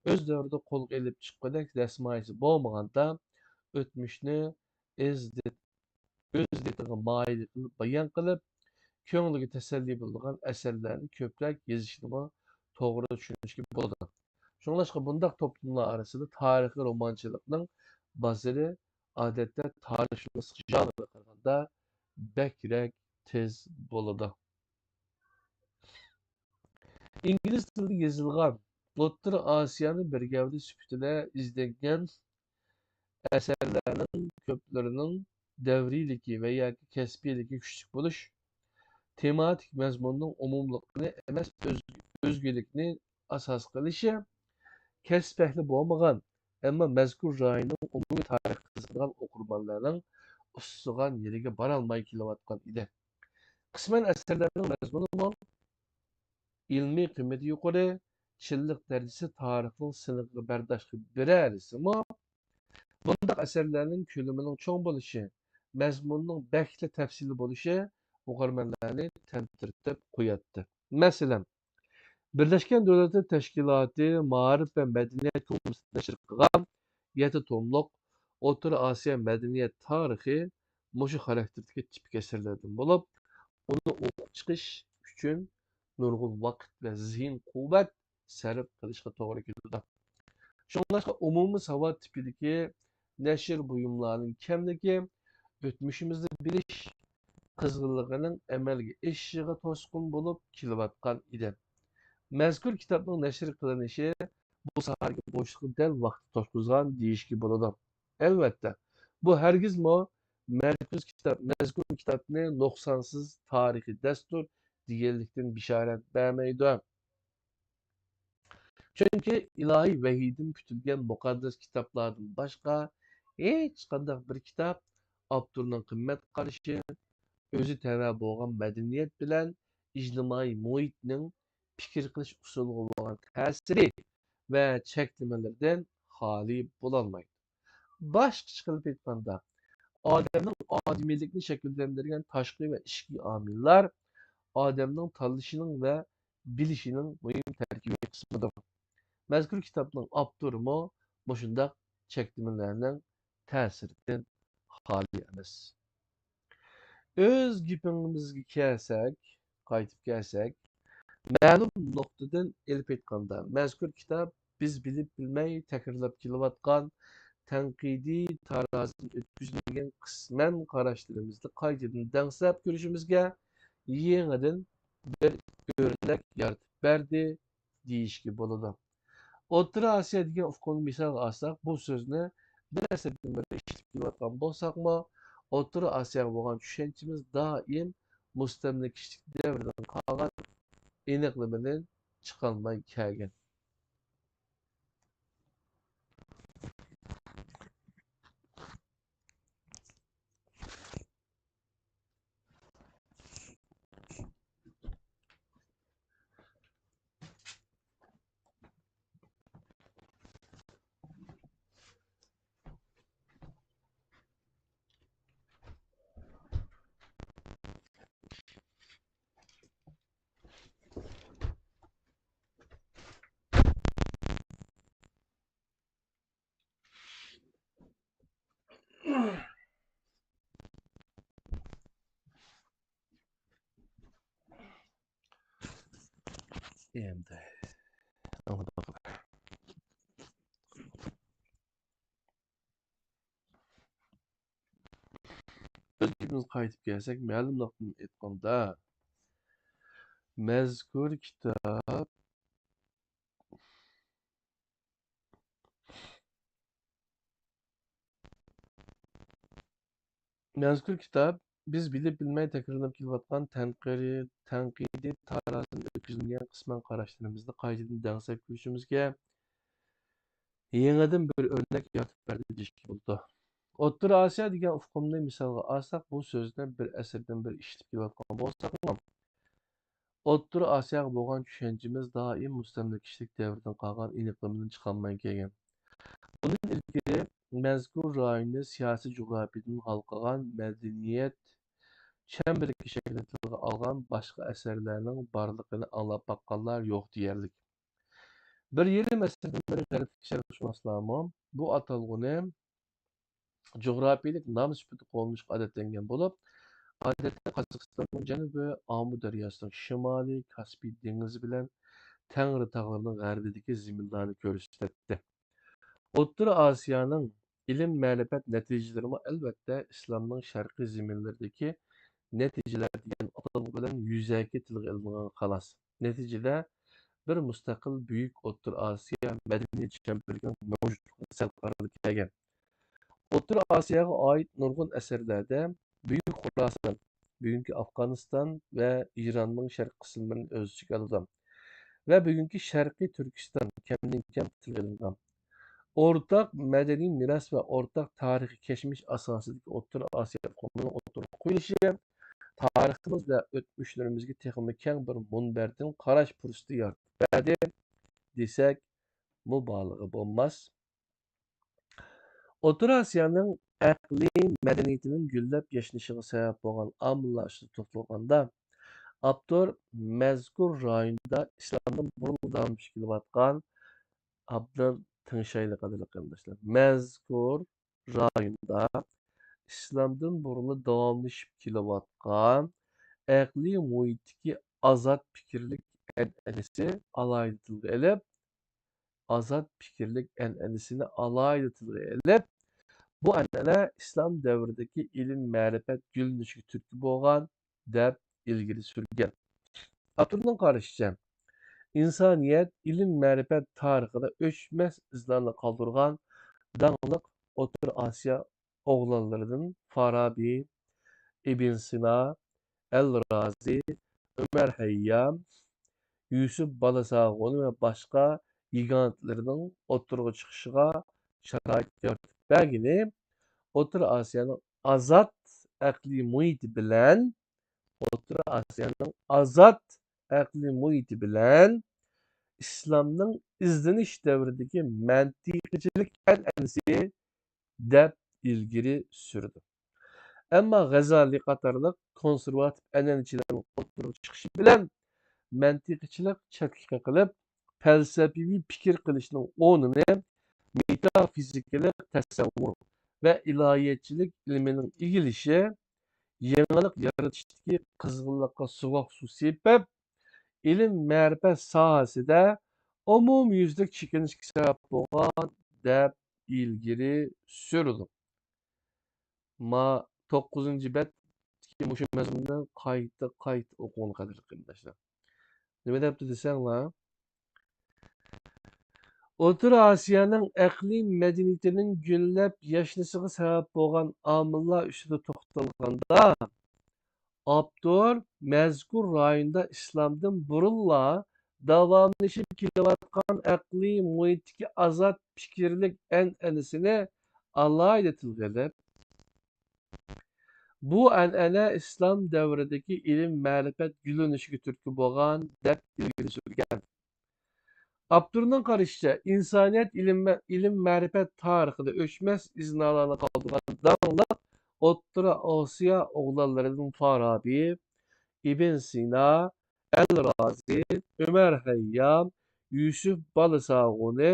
ئۆز دەۋرىدە قولغا ئېلىپ چىققۇدەك دەسمايىسى بولمىغاندا، ئۆتمۈشنى ئىزدىپ، ئۆز دىتىغا مايىل قىلىپ بايان قىلىپ، كۆڭلىگە تەسەللى بولىدىغان ئەسەرلەرنى كۆپرەك يېزىشنىمۇ توغرا چۈشىنىشكە بولىدۇ. شۇڭلاشقا بۇنداق توپلۇملار ئارىسىدا تارىخىي رومانچىلىقنىڭ بازىرى ئادەتتە تارىخشۇناسلىق ژانرىغا قارىغاندا بەكرەك تېز بولىدۇ. ئىنگلىز تىلىدا يېزىلغان ئوتتۇرا ئاسىيانى بىر گەۋدە سۈپىتىدە ئىزدەنگەن ئەسەرلەرنىڭ كۆپلىرىنىڭ دەۋرىيلىكى ۋە ياكى كەسپىيلىكى كۈچلۈك بولۇش، تېماتىك مەزمۇننىڭ ئومۇملۇقىنى ئەمەس، ئۆز-، ئۆزگىلىكنى ئاساس قىلىشى، كەسىپ ئەھلى بولمىغان، ئەمما مەزكۇر رايوننىڭ ئومۇمىي تارىخىنى قىزىقىدىغان ئوقۇرمەنلەرنىڭ ئۇسسىغان يېرىگە بارالماي كېلىۋاتقان ئىدى. قىسمەن ئەسەرلەرنىڭ مەزمۇنىمۇ ئىلمىي قىممىتى يۇقىرى، چىنلىق دەرىجىسى تارىخنىڭ سىنىقىغا بەرداشلىق بېرەلىسىمۇ، بۇنداق ئەسەرلەرنىڭ كۆلىمىنىڭ چوڭ بولۇشى، مەزمۇننىڭ بەكلا تەپسىلىي بولۇشى ئوقۇرمەنلەرنى تەمتىرىتىپ قوياتتى. مەسىلەن، بىرلەشكەن دۆلەتلەر تەشكىلاتى مائارىپ ۋە مەدەنىيەت كومىتېتى نەشر قىلغان يەتتە توملۇق ئوتتۇرا ئاسىيا مەدەنىيەت تارىخى مۇشۇ خاراكتېردىكى تىپىك ئەسەرلەردىن بولۇپ، ئۇنى ئوقۇپ چىقىش ئۈچۈن نۇرغۇن ۋاقىت ۋە زېھىن قۇۋۋەت سەرپ قىلىشقا توغرا كېلىدۇ. شۇڭلاشقا ئومۇمىي ساۋات تىپىدىكى نەشر بۇيۇملارنىڭ كەملىكى ئۆتمۈشىمىزنى بىلىش قىزغىنلىقىنىڭ ئەمەلگە ئېشىشىغا توسقۇن بولۇپ كېلىۋاتقان ئىدى. مەزكۇر كىتابنىڭ نەشر قىلىنىشى بۇ ساھەدىكى بوشلۇقنى دەل ۋاقتىدا توشقۇزغان دېيىشكە بولىدۇ. ئەلۋەتتە، بۇ ھەرگىزمۇ مەزكۇر كىتاب، مەزكۇر كىتابنى نۇقسانسىز تارىخىي دەستۇر دېگەنلىكتىن بېشارەت بەرمەيدۇ. چۈنكى ئىلاھىي ۋەھىيدىن پۈتۈلگەن مۇقەددەس كىتابلاردىن باشقا ھېچقانداق بىر كىتاب ئاپتورنىڭ قىممەت قارىشى، ئۆزى تەۋە بولغان مەدەنىيەت بىلەن ئىجتىمائىي مۇھىتنىڭ پىكىر قىلىش ئۇسۇلىغا بولغان تەسىرى ۋە چەكلىمىلىرىدىن خالىي بولالمايدۇ. باشقىچە قىلىپ ئېيتقاندا، ئادەمنىڭ ئادىمىيلىكىنى شەكىللەندۈرگەن تاشقى ۋە ئىچكى ئامىللار ئادەمنىڭ تاللىشىنىڭ ۋە بىلىشىنىڭ مۇھىم تەركىبىي قىسمىدۇر. مەزكۇر كىتابنىڭ ئاپتورىمۇ مۇشۇنداق چەكلىمىلەرنىڭ تەسىرىدىن خالىي ئەمەس. ئۆز گېپىمىزگە كەلسەك، قايتىپ كەلسەك، مەلۇم نۇقتىدىن ئېلىپ ئېيتقاندا، مەزكۇر كىتاب بىز بىلىپ بىلمەي تەكرارلاپ كېلىۋاتقان تەنقىدىي تارازىدىن ئۆتكۈزۈلگەن قىسمەن قاراشلىرىمىزنى قايتىدىن دەڭسەپ كۆرۈشىمىزگە، يېڭىدىن بىر ئۆرنەك يارىتىپ بەردى، دېيىشكە بولىدۇ. ئوتتۇرا ئاسىيا دېگەن ئۇقۇمنى مىسالغا ئالساق، بۇ سۆزنى بىر ئەسىردىن بېرى ئىشلىتىپ كېلىۋاتقان بولساقمۇ، ئوتتۇرا ئاسىياغا بولغان چۈشەنچىمىز دائىم مۇستەملىكىچىلىك دەۋرىدىن قالغان ئېنىقلىمىدىن چىقالماي كەلگەن. ئەمدى ئۆز گېپىمىزگە قايتىپ كەلسەك، مەلۇم نۇقتىدىن ئېيتقاندا، مەزكۇر كىتاب مەزكۇر كىتاب بىز بىلىپ بىلمەي تەكرارلىنىپ كېلىۋاتقان تەنقىرى-، تەنقىدىي تارازىدىن ئۆتكۈزۈلگەن قىسمەن قاراشلىرىمىزنى قايتىدىن دەڭسەپ كۆرۈشىمىزگە يېڭىدىن بىر ئۆرنەك يارىتىپ بەردى دېيىشكە بولىدۇ. ئوتتۇرا ئاسىيا دېگەن ئۇقۇمنى مىسالغا ئالساق، بۇ سۆزنى بىر ئەسىردىن بېرى ئىشلىتىپ كېلىۋاتقان بولساقمۇ، ئوتتۇرا ئاسىياغا بولغان چۈشەنچىمىز دائىم مۇستەملىكىچىلىك دەۋرىدىن قالغان ئېنىقلىمىدىن چىقالماي كەلگەن. بۇندىن ئىلگىرى مەزكۇر رايوننى سىياسىي جۇغراپىيىدىن ھالقىغان مەدەنىيەت چەمبىرىكى شەكلىدە تىلغا ئالغان باشقا ئەسەرلەرنىڭ بارلىقىنى ئاڭلاپ باققانلار يوق دېيەرلىك. بىر يېرىم ئەسىردىن بېرى غەربلىك شەرقشۇناسلارمۇ بۇ ئاتالغۇنى جۇغراپىيىلىك نام سۈپىتىدە قوللىنىشقا ئادەتلەنگەن بولۇپ، ئادەتتە قازاقىستاننىڭ جەنۇبى، ئامۇ دەرياسىنىڭ شىمالى، كاسپىي دېڭىزى بىلەن تەڭرى تاغلىرىنىڭ غەربىدىكى زېمىنلارنى كۆرسىتەتتى. ئوتتۇرا ئاسىيانىڭ ئىلىم-مەرىپەت نەتىجىلىرىمۇ ئەلۋەتتە ئىسلامنىڭ شەرقىي زېمىنلىرىدىكى نەتىجىلەر دېگەن ئاتالغۇ بىلەن يۈزەكى تىلغا ئېلىنغان خالاس. نەتىجىدە، بىر مۇستەقىل بۈيۈك ئوتتۇرا ئاسىيا مەدەنىيەت چەمبىرىكىنىڭ مەۋجۇتلۇقىدىن سەل ئارىلىق كەلگەن. ئوتتۇرا ئاسىياغا ئائىت نۇرغۇن ئەسەرلەردە بۈيۈك خوراسان، بۈگۈنكى ئافغانىستان ۋە ئىراننىڭ شەرقىي قىسىملىرىنى ئۆز ئىچىگە ئالىدۇ ۋە بۈگۈنكى شەرقىي تۈركىستان كەمدىن كەم تىلغا ئېلىنغان. ئورتاق مەدەنىي مىراس ۋە ئورتاق تارىخىي كەچمىش ئاساسىدىكى ئوتتۇرا ئاسىيا ئۇقۇمىنىڭ ئوتتۇرىغا قويۇلۇشى تارىخىمىز ۋە ئۆتمۈشلىرىمىزگە تېخىمۇ كەڭ بىر مۇنبەردىن قاراش پۇرسىتى يارىتىپ بەردى دېسەك، مۇبالىغە بولماس. ئوتتۇرا ئاسىيانىڭ ئەقلىي مەدەنىيىتىنىڭ گۈللەپ ياشنىشىغا سەۋەب بولغان ئامىللار ئۈستىدە توختالغاندا، ئاپتور مەزكۇر رايوندا ئىسلامدىن بۇرۇنلا داۋاملىشىپ كېلىۋاتقان، ئابدان تىڭشايلى، قەدىرلىك قېرىنداشلار، مەزكۇر رايوندا ئىسلامدىن بۇرۇنلا داۋاملىشىپ كېلىۋاتقان ئەقلىي مۇھىتتىكى ئازاد پىكىرلىك ئەنئەنىسى ئالاھىدە تىلغا ئېلىپ، ئازاد پىكىرلىك ئەنئەنىسىنى ئالاھىدە تىلغا ئېلىپ، بۇ ئەنئەنە ئىسلام دەۋرىدىكى ئىلىم-مەرىپەت گۈللىنىشىگە تۈرتكە بولغان، دەپ ئىلگىرى سۈرگەن. ئاپتورنىڭ قارىشىچە، ئىنسانىيەت ئىلىم-مەرىپەت تارىخىدا ئۆچمەس ئىزلارنى قالدۇرغان داڭلىق ئوتتۇرا ئاسىيا ئوغلانلىرىدىن فارابى، ئىبن سىنا، ئەل رازى، ئۆمەر ھەييام، يۈسۈپ بالىساغۇنى ۋە باشقا گىگانتلىرىنىڭ ئوتتۇرىغا چىقىشىغا شارائىت يارىتىپ بەرگىنى، ئوتتۇرا ئاسىيانىڭ ئازاد ئەقلىي مۇھىتى بىلەن، ئوتتۇرا ئاسىيانىڭ ئازاد ئەقلىي مۇھىتى بىلەن ئىسلامنىڭ ئىزدىنىش دەۋرىدىكى مەنتىقىچىلىك ئەنئەنىسى دەپ ئىلگىرى سۈرىدۇ. ئەمما غەزالى قاتارلىق كونسېرۋاتىپ ئەنئەنىچىلەرنىڭ ئوتتۇرىغا چىقىشى بىلەن مەنتىقىچىلىق چەتكە قېقىلىپ، پەلسەپىۋى پىكىر قىلىشنىڭ ئورنىنى مېتافىزىكىلىق تەسەۋۋۇر ۋە ئىلاھىيەتچىلىك ئىلمىنىڭ ئىگىلىشى يېڭىلىق يارىتىشتىكى قىزغىنلىققا سوغۇق سۇ سېپىپ، ئىلىم-مەرىپەت ساھەسىدە ئومۇميۈزلۈك چېكىنىشكە سەۋەب بولغان، دەپ ئىلگىرى سۈرىدۇ. ما توققۇزىنچى بەتتىكى مۇشۇ مەزمۇننى قايتا، قايتا ئوقۇڭلار، قەدىرلىك قېرىنداشلار. نېمە دەپتۇ دېسەڭلار، ئوتتۇرا ئاسىيانىڭ ئەقلىي مەدەنىيىتىنىڭ گۈللەپ ياشنىشىغا سەۋەب بولغان ئامىللار ئۈستىدە توختالغاندا، ئاپتور مەزكۇر رايوندا ئىسلامدىن بۇرۇنلا داۋاملىشىپ كېلىۋاتقان ئەقلىي مۇھىتتىكى ئازاد پىكىرلىك ئەنئەنىسىنى ئالاھىدە تىلغا ئېلىپ، بۇ ئەنئەنە ئىسلام دەۋرىدىكى ئىلىم-مەرىپەت گۈللىنىشىگە تۈرتكە بولغان، دەپ ئىلگىرى سۈرگەن. ئاپتورنىڭ قارىشىچە، ئىنسانىيەت ئىلىم، ئىلىم-مەرىپەت تارىخىدا ئۆچمەس ئىزنالارنى قالدۇرغان داڭلىق ئوتتۇرا ئاسىيا ئوغلانلىرىدىن فارابى، ئىبن سىنا، ئەل رازى، ئۆمەر ھەييام، يۈسۈپ بالىساغۇنى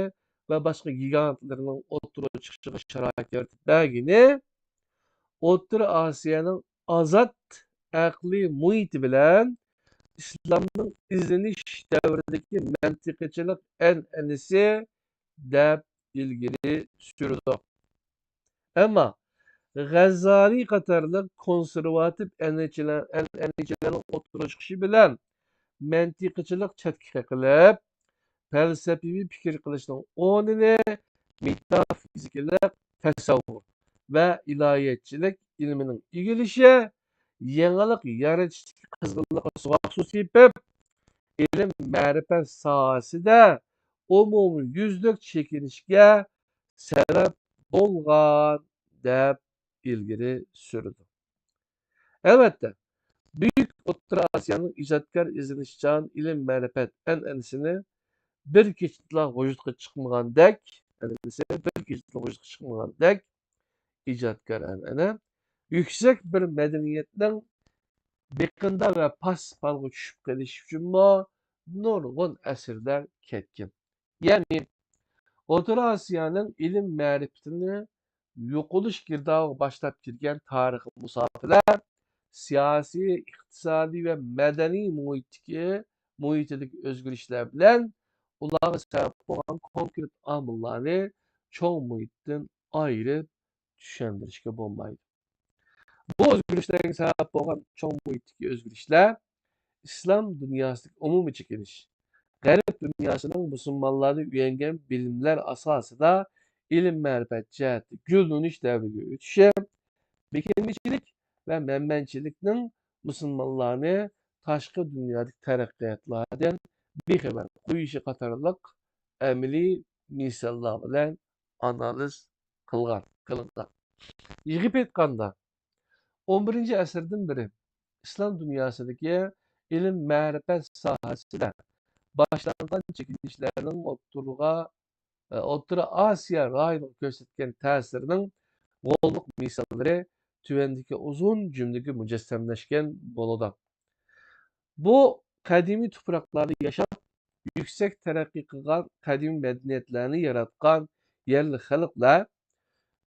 ۋە باشقا گىگانتلىرىنىڭ ئوتتۇرىغا چىقىشىغا شارائىت يارىتىپ بەرگىنى، ئوتتۇرا ئاسىيانىڭ ئازاد ئەقلىي مۇھىتى بىلەن ئىسلامنىڭ ئىزدىنىش دەۋرىدىكى مەنتىقىچىلىق ئەنئەنىسى، دەپ ئىلگىرى سۈرىدۇ. ئەمما غەزالى قاتارلىق كونسېرۋاتىپ ئەنئەنىچىلەر، ئەنئەنىچىلەرنىڭ ئوتتۇرىغا چىقىشى بىلەن مەنتىقىچىلىق چەتكە قېقىلىپ، پەلسەپىۋى پىكىر قىلىشنىڭ ئورنىنى مېتافىزىكىلىق تەسەۋۋۇر ۋە ئىلاھىيەتچىلىك ئىلمىنىڭ ئىگىلىشى يېڭىلىق يارىتىشتىكى قىزغىنلىققا سوغۇق سۇ سېپىپ، ئىلىم-مەرىپەت ساھەسىدە ئومۇميۈزلۈك چېكىنىشكە سەۋەب بولغان، دەپ ئىلگىرى سۈرىدۇ. ئەلۋەتتە، بۈيۈك ئوتتۇرا ئاسىيانىڭ ئىجادكار، ئىزدىنىشچان، ئىلىم-مەرىپەت ئەنئەنىسىنى بىر كېچىدىلا ۋۇجۇدقا چىقمىغاندەك، ئەنئەنىسى بىر كېچىدىلا ۋۇجۇدقا چىقمىغاندەك ئىجادكار ئەنئەنە يۈكسەك بىر مەدەنىيەتنىڭ بېقىندا ۋە پاس-پالغا چۈشۈپ قېلىشى ئۈچۈنمۇ نۇرغۇن ئەسىرلەر كەتكەن. يەنى، ئوتتۇرا ئاسىيانىڭ ئىلىم-مەرىپىتىنى يوقىلىش گىردابىغا باشلاپ كىرگەن تارىخىي مۇساپىلەر، سىياسىي، ئىقتىسادىي ۋە مەدەنىي مۇھىتتىكى، مۇھىتىدىكى ئۆزگىرىشلەر بىلەن ئۇلارغا سەۋەب بولغان كونكرېت ئامىللارنى چوڭ مۇھىتتىن ئايرىپ چۈشەندۈرۈشكە بولمايدۇ. بۇ ئۆزگىرىشلەرگە سەۋەب بولغان چوڭ مۇھىتتىكى ئۆزگىرىشلەر ئىسلام دۇنياسىدىكى ئومۇمىي چېكىنىش، غەرب دۇنياسىنىڭ مۇسۇلمانلاردىن ئۆگەنگەن بىلىملەر ئاساسىدا ئىلىم-مەرىپەت جەھەتتە گۈللىنىش دەۋرىگە ئۆتۈشى، بېكىنمىچىلىك ۋە مەنمەنچىلىكنىڭ مۇسۇلمانلارنى تاشقى دۇنيادىكى تەرەققىياتلاردىن بىخەۋەر قويۇشى قاتارلىق ئەمەلىي مىساللار بىلەن ئانالىز قىلغان، قىلىنغان. يىغىپ ئېيتقاندا، ئون بىرىنچى ئەسىردىن بېرى ئىسلام دۇنياسىدىكى ئىلىم-مەرىپەت ساھەسىدە باشلانغان چېكىنىشلەرنىڭ ئوتتۇرىغا، ئوتتۇرا ئاسىيا رايونىغا كۆرسەتكەن تەسىرىنىڭ غوللۇق مىساللىرى تۆۋەندىكى ئۇزۇن جۈملىگە مۇجەسسەملەشكەن بولىدۇ. بۇ قەدىمىي تۇپراقلاردا ياشاپ، يۈكسەك تەرەققىي قىلغان قەدىمىي مەدەنىيەتلەرنى ياراتقان يەرلىك خەلقلەر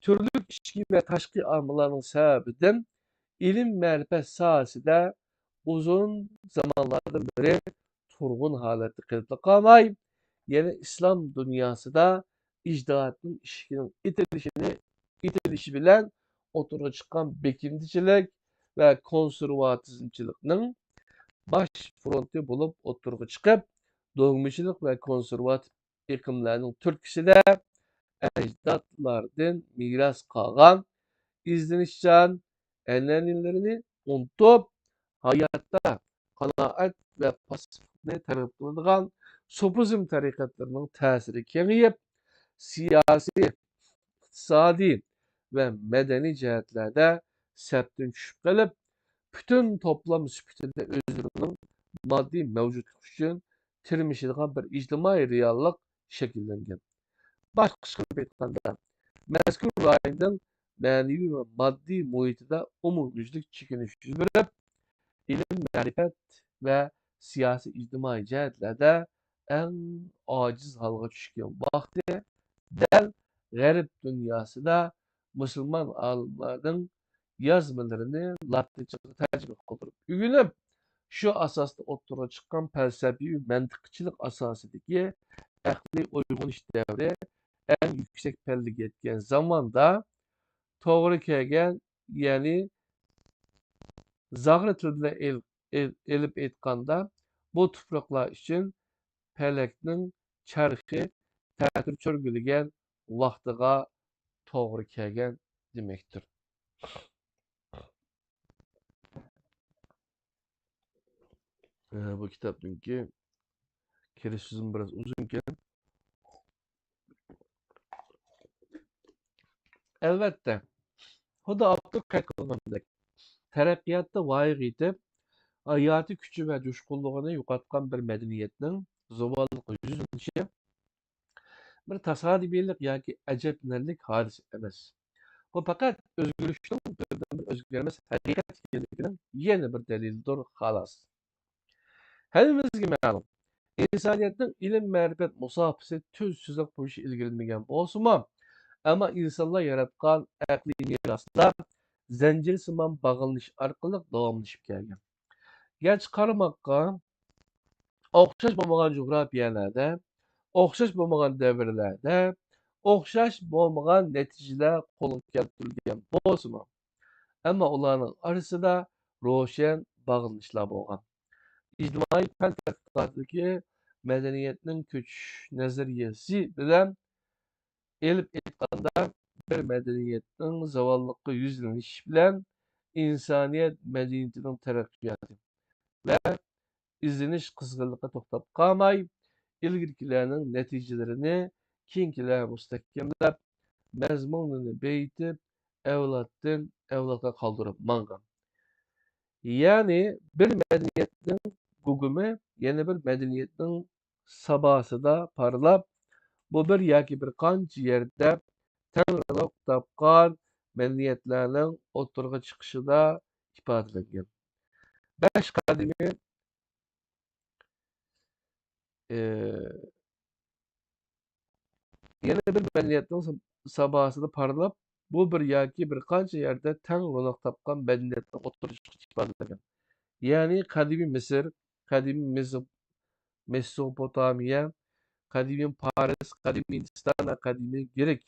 تۈرلۈك ئىچكى ۋە تاشقى ئامىللارنىڭ سەۋەبىدىن ئىلىم-مەرىپەت ساھەسىدە ئۇزۇن زامانلاردىن بېرى تۇرغۇن ھالەتتە قېلىپلا قالماي، يەنە ئىسلام دۇنياسىدا ئىجتىھادنىڭ ئىشىكىنىڭ ئېتىلىشىنى، ئېتىلىشى بىلەن ئوتتۇرىغا چىققان بېكىنمىچىلىك ۋە كونسېرۋاتىزمچىلىكنىڭ باش فرونتى بولۇپ ئوتتۇرىغا چىقىپ، دوگمىچىلىق ۋە كونسېرۋاتىپ ئېقىملارنىڭ تۈرتكىسىدە ئەجدادلاردىن مىراس قالغان ئىزدىنىشچان ئەنئەنىلىرىنى ئۇنتۇپ، ھاياتتا قانائەت ۋە پاسىفلىقنى تەلەپ قىلىدىغان سوپىزم تەرىقەتلىرىنىڭ تەسىرى كېڭىيىپ، سىياسىي، ئىقتىسادىي ۋە مەدەنىي جەھەتلەردە سەپتىن چۈشۈپ قېلىپ، پۈتۈن توپلام سۈپىتىدە ئۆزلىرىنىڭ ماددىي مەۋجۇتلۇقى ئۈچۈن تىرمىشىدىغان بىر ئىجتىمائىي رېئاللىق شەكىللەنگەن. باشقىچە قىلىپ ئېيتقاندا، مەزكۇر رايوننىڭ مەنىۋى ۋە ماددىي مۇھىتىدا ئومۇميۈزلۈك چېكىنىش يۈز بېرىپ، ئىلىم-مەرىپەت ۋە سىياسىي-ئىجتىمائىي جەھەتلەردە ئەڭ ئاجىز ھالغا چۈشكەن ۋاقتى دەل غەرب دۇنياسىدا مۇسۇلمان ئالىملارنىڭ يازمىلىرىنى لاتىنچىغا تەرجىمە قىلدۇرۇپ ئۆگىنىپ، شۇ ئاساستا ئوتتۇرىغا چىققان پەلسەپىۋى مەنتىقچىلىق ئاساسىدىكى ئەقلىي ئويغىنىش دەۋرى ئەڭ يۈكسەك پەللىگە يەتكەن زاماندا توغرا كەلگەن، يەنى زاغرا تىل بىلەن ئېل-، ئېل-، ئېلىپ ئېيتقاندا، بۇ تۇپراقلار ئۈچۈن پەلەكنىڭ چەرخى تەتۈر چۆرگىلىگەن ۋاقتىغا توغرا كەلگەن دېمەكتۇر. ئە، بۇ كىتابنىڭكى كىرىش سۆزىمۇ بىراز ئۇزۇنكەن. ئەلۋەتتە، خۇددى ئاپتور قەيت قىلغىنىدەك، تەرەققىياتتا ۋايىغا يېتىپ، ھاياتىي كۈچى ۋە جۇشقۇنلۇقىنى يوقاتقان بىر مەدەنىيەتنىڭ زاۋاللىققا يۈزلىنىشى بىر تاسادىپىيلىق ياكى ئەجەبلىنەرلىك ھادىسە ئەمەس. بۇ پەقەت ئۆزگىرىشنىڭ بىردىنبىر ئۆزگەرمەس ھەقىقەت ئىكەنلىكىنىڭ يەنە بىر دەلىلىدۇر، خالاس. ھەممىمىزگە مەلۇم، ئىنسانىيەتنىڭ ئىلىم-مەرىپەت مۇساپىسى تۈز سىزىق بويىچە ئىلگىرىلىمىگەن بولسىمۇ، ئەمما ئىنسانلار ياراتقان ئەقلىي مىراسلار زەنجىرسىمان باغلىنىش ئارقىلىق داۋاملىشىپ كەلگەن. گەرچە قارىماققا ئوخشاش بولمىغان جۇغراپىيەلەردە، ئوخشاش بولمىغان دەۋرلەردە، ئوخشاش بولمىغان نەتىجىلەر قولغا كەلتۈرۈلگەن بولسىمۇ، ئەمما ئۇلارنىڭ ئارىسىدا روشەن باغلىنىشلار بولغان. ئىجتىمائىي پەن تەتقىقاتىدىكى مەدەنىيەتنىڭ كۆچۈش نەزەرىيەسى بىلەن ئېلىپ ئېيتقاندا، بىر مەدەنىيەتنىڭ زاۋاللىققا يۈزلىنىشى بىلەن ئىنسانىيەت مەدەنىيىتىنىڭ تەرەققىياتى ۋە ئىزدىنىش قىزغىنلىقى توختاپ قالماي، ئىلگىرىكىلەرنىڭ نەتىجىلىرىنى كېيىنكىلەر مۇستەھكەملەپ، مەزمۇنىنى بېيىتىپ، ئەۋلادتىن ئەۋلادقا قالدۇرۇپ ماڭغان. يەنى بىر مەدەنىيەتنىڭ گۇگۇمى يەنە بىر مەدەنىيەتنىڭ ساباسىدا پارلاپ، بۇ بىر ياكى بىر قانچە يەردە تەڭ روناق تاپقان مەدەنىيەتلەرنىڭ ئوتتۇرىغا چىقىشىدا ئىپادىلەنگەن. بەش قەدىمىي، ئى، يەنە بىر مەدەنىيەتنىڭ سا-، ساباسىدا پارلاپ، بۇ بىر ياكى بىر قانچە يەردە تەڭ روناق تاپقان مەدەنىيەتنىڭ ئوتتۇرىغا چىقىشى ئىپادىلەنگەن. يەنى قەدىمىي مىسىر، قەدىمىي مېزو-، مېسوپوتامىيە، قەدىمىي پارس، قەدىمىي ھىندىستان ۋە قەدىمىي گرېك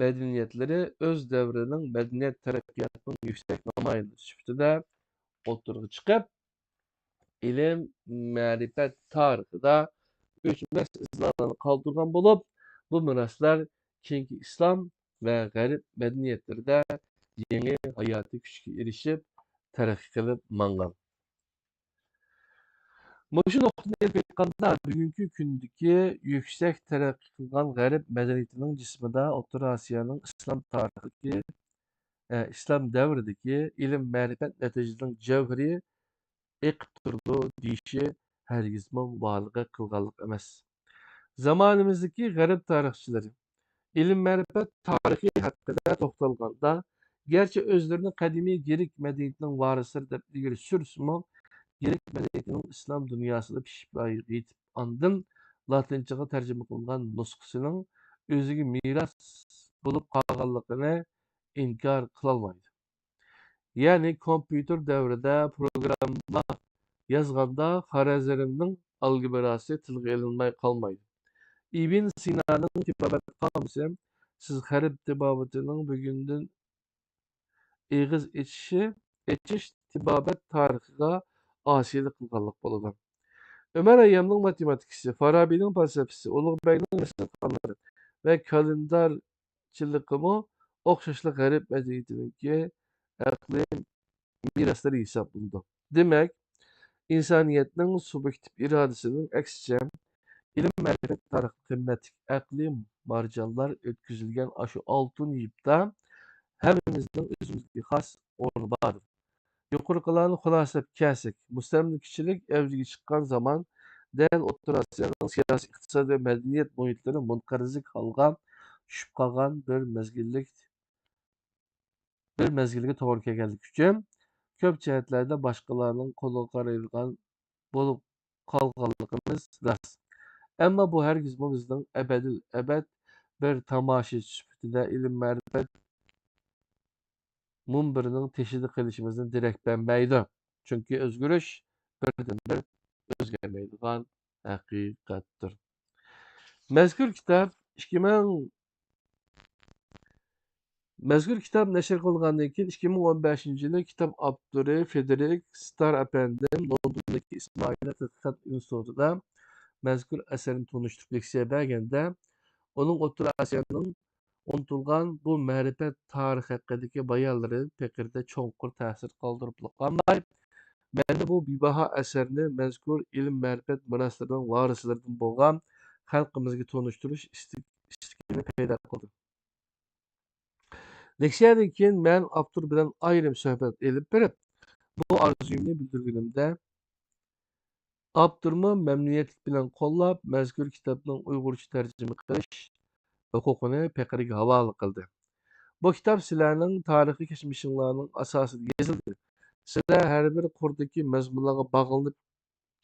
مەدەنىيەتلىرى ئۆز دەۋرىنىڭ مەدەنىيەت تەرەققىياتىنىڭ يۈكسەك نامايەندىسى سۈپىتىدە ئوتتۇرىغا چىقىپ، ئىلىم، مەرىپەت تارىخىدا ئۆچمەس ئىزنالارنى قالدۇرغان بولۇپ، بۇ مىراسلار كېيىنكى ئىسلام ۋە غەرب مەدەنىيەتلىرىدە يېڭى ھاياتىي كۈچكە ئېرىشىپ، تەرەققىي قىلىپ ماڭغان. مۇشۇ نۇقتىدىن ئېلىپ ئېيتقاندا، بۈگۈنكى كۈندىكى يۈكسەك تەرەققىي قىلغان غەرب مەدەنىيىتىنىڭ جىسمىدا ئوتتۇرا ئاسىيانىڭ ئىسلام تارىخىدىكى، ئە، ئىسلام دەۋرىدىكى ئىلىم-مەرىپەت نەتىجىسىنىڭ جەۋھىرى ئېقىپ تۇرىدۇ دېيىشى ھەرگىزمۇ مۇبالىغە قىلغانلىق ئەمەس. زامانىمىزدىكى غەرب تارىخچىلىرى ئىلىم-مەرىپەت تارىخى ھەققىدە توختالغاندا، گەرچە ئۆزلىرىنى قەدىمىي گرېك مەدەنىيىتىنىڭ ۋارىسلىرى دەپ ئىلگىرى سۈرسىمۇ، گرېك مەدەنىيىتىنىڭ ئىسلام دۇنياسىدا پىشىپ يېتىپ، ئاندىن لاتىنچىغا تەرجىمە قىلىنغان نۇسخىسىنىڭ ئۆزىگە مىراس بولۇپ قالغانلىقىنى ئىنكار قىلالمايدۇ. يەنى كومپيۇتېر دەۋرىدە پروگرامما يازغاندا خارەزمنىڭ ئالگېبراسى تىلغا ئېلىنماي قالمايدۇ. ئىبن سىنانىڭ تېبابەت قامۇسى، سىز غەرب تېبابىتىنىڭ بۈگۈندىن ئېغىز ئېچىشى، ئېچىش تېبابەت تارىخىغا ئاسىيلىق قىلغانلىق بولىدۇ. ئۆمەر ھەييامنىڭ ماتېماتىكىسى، فارابىنىڭ پەلسەپىسى، ئۇلۇغبەگنىڭ رەسىمخانلىرى ۋە كالېندارچىلىقىمۇ ئوخشاشلا غەرب مەدەنىيىتىنىڭكى ئەقلىي مىراسلىرى ھېسابلىنىدۇ. دېمەك، ئىنسانىيەتنىڭ سۇبيېكتىپ ئىرادىسىنىڭ ئەكسىچە، ئىلىم-مەرىپەت تارىخىدا قىممەتلىك ئەقلىي مارجانلار ئۆتكۈزۈلگەن ئاشۇ ئالتۇن يىپتا ھەممىمىزنىڭ ئۆزىمىزگە خاس ئورنى باردۇر. يۇقىرىقىلارنى خۇلاسىلەپ كەلسەك، مۇستەملىكىچىلىك ئەۋجىگە چىققان زامان دەل ئوتتۇرا ئاسىيانىڭ سىياسىي، ئىقتىسادىي ۋە مەدەنىيەت مۇھىتلىرى مۇنقەرزلىك ھالغا چۈشۈپ قالغان بىر مەزگىللىك، بىر مەزگىلگە توغرا كەلگەنلىكى ئۈچۈن، كۆپ جەھەتلەردە باشقىلارنىڭ قولىغا قارايدىغان بولۇپ قالغانلىقىمىز راست. ئەمما بۇ ھەرگىزمۇ بىزنىڭ ئەبەدىل ئەبەد بىر تاماشىچى سۈپىتىدە ئىلىم-مەرىپەت مۇنبىرىنىڭ تېشىدا قېلىشىمىزدىن دېرەك بەرمەيدۇ. چۈنكى ئۆزگىرىش بىردىنبىر ئۆزگەرمەيدىغان ھەقىقەتتۇر. مەزكۇر كىتاب ئىككى مىڭ، مەزكۇر كىتاب نەشر قىلىنغاندىن كېيىن، ئىككى مىڭ ئون بەشىنچى يىلى كىتاب ئاپتورى فېدېرىك ستار ئەپەندىم لوندوندىكى ئىسمائىلىيە تەتقىقات ئىنستىتۇتىدا مەزكۇر ئەسەرنى تونۇشتۇرۇپ لېكسىيە بەرگەندە، ئۇنىڭ ئوتتۇرا ئاسىيانىڭ ئۇنتۇلغان بۇ مەرىپەت تارىخى ھەققىدىكى بايانلىرى پېقىردە چوڭقۇر تەسىر قالدۇرۇپلا قالماي، مەندە بۇ بىباھا ئەسەرنى مەزكۇر ئىلىم-مەرىپەت مىراسلىرىنىڭ ۋارىسلىرىدىن بولغان خەلقىمىزگە تونۇشتۇرۇش ئىستىك-، ئىستىكىنى پەيدا قىلدىم. لېكسىيەدىن كېيىن مەن ئاپتور بىلەن ئايرىم سۆھبەت ئېلىپ بېرىپ، بۇ ئارزۇيۇمنى بىلدۈرگىنىمدە، ئاپتورمۇ مەمنۇنىيەتلىك بىلەن قوللاپ، مەزكۇر كىتابنىڭ ئۇيغۇرچە تەرجىمە قىلىش ھوقۇقىنى پېقىرغا ھاۋالە قىلدى. بۇ كىتاب سىلەرنىڭ تارىخىي كەچمىشىڭلارنىڭ ئاساسىدا يېزىلدى. سىلەر ھەر بىر قۇردىكى مەزمۇنلارغا باغلىنىپ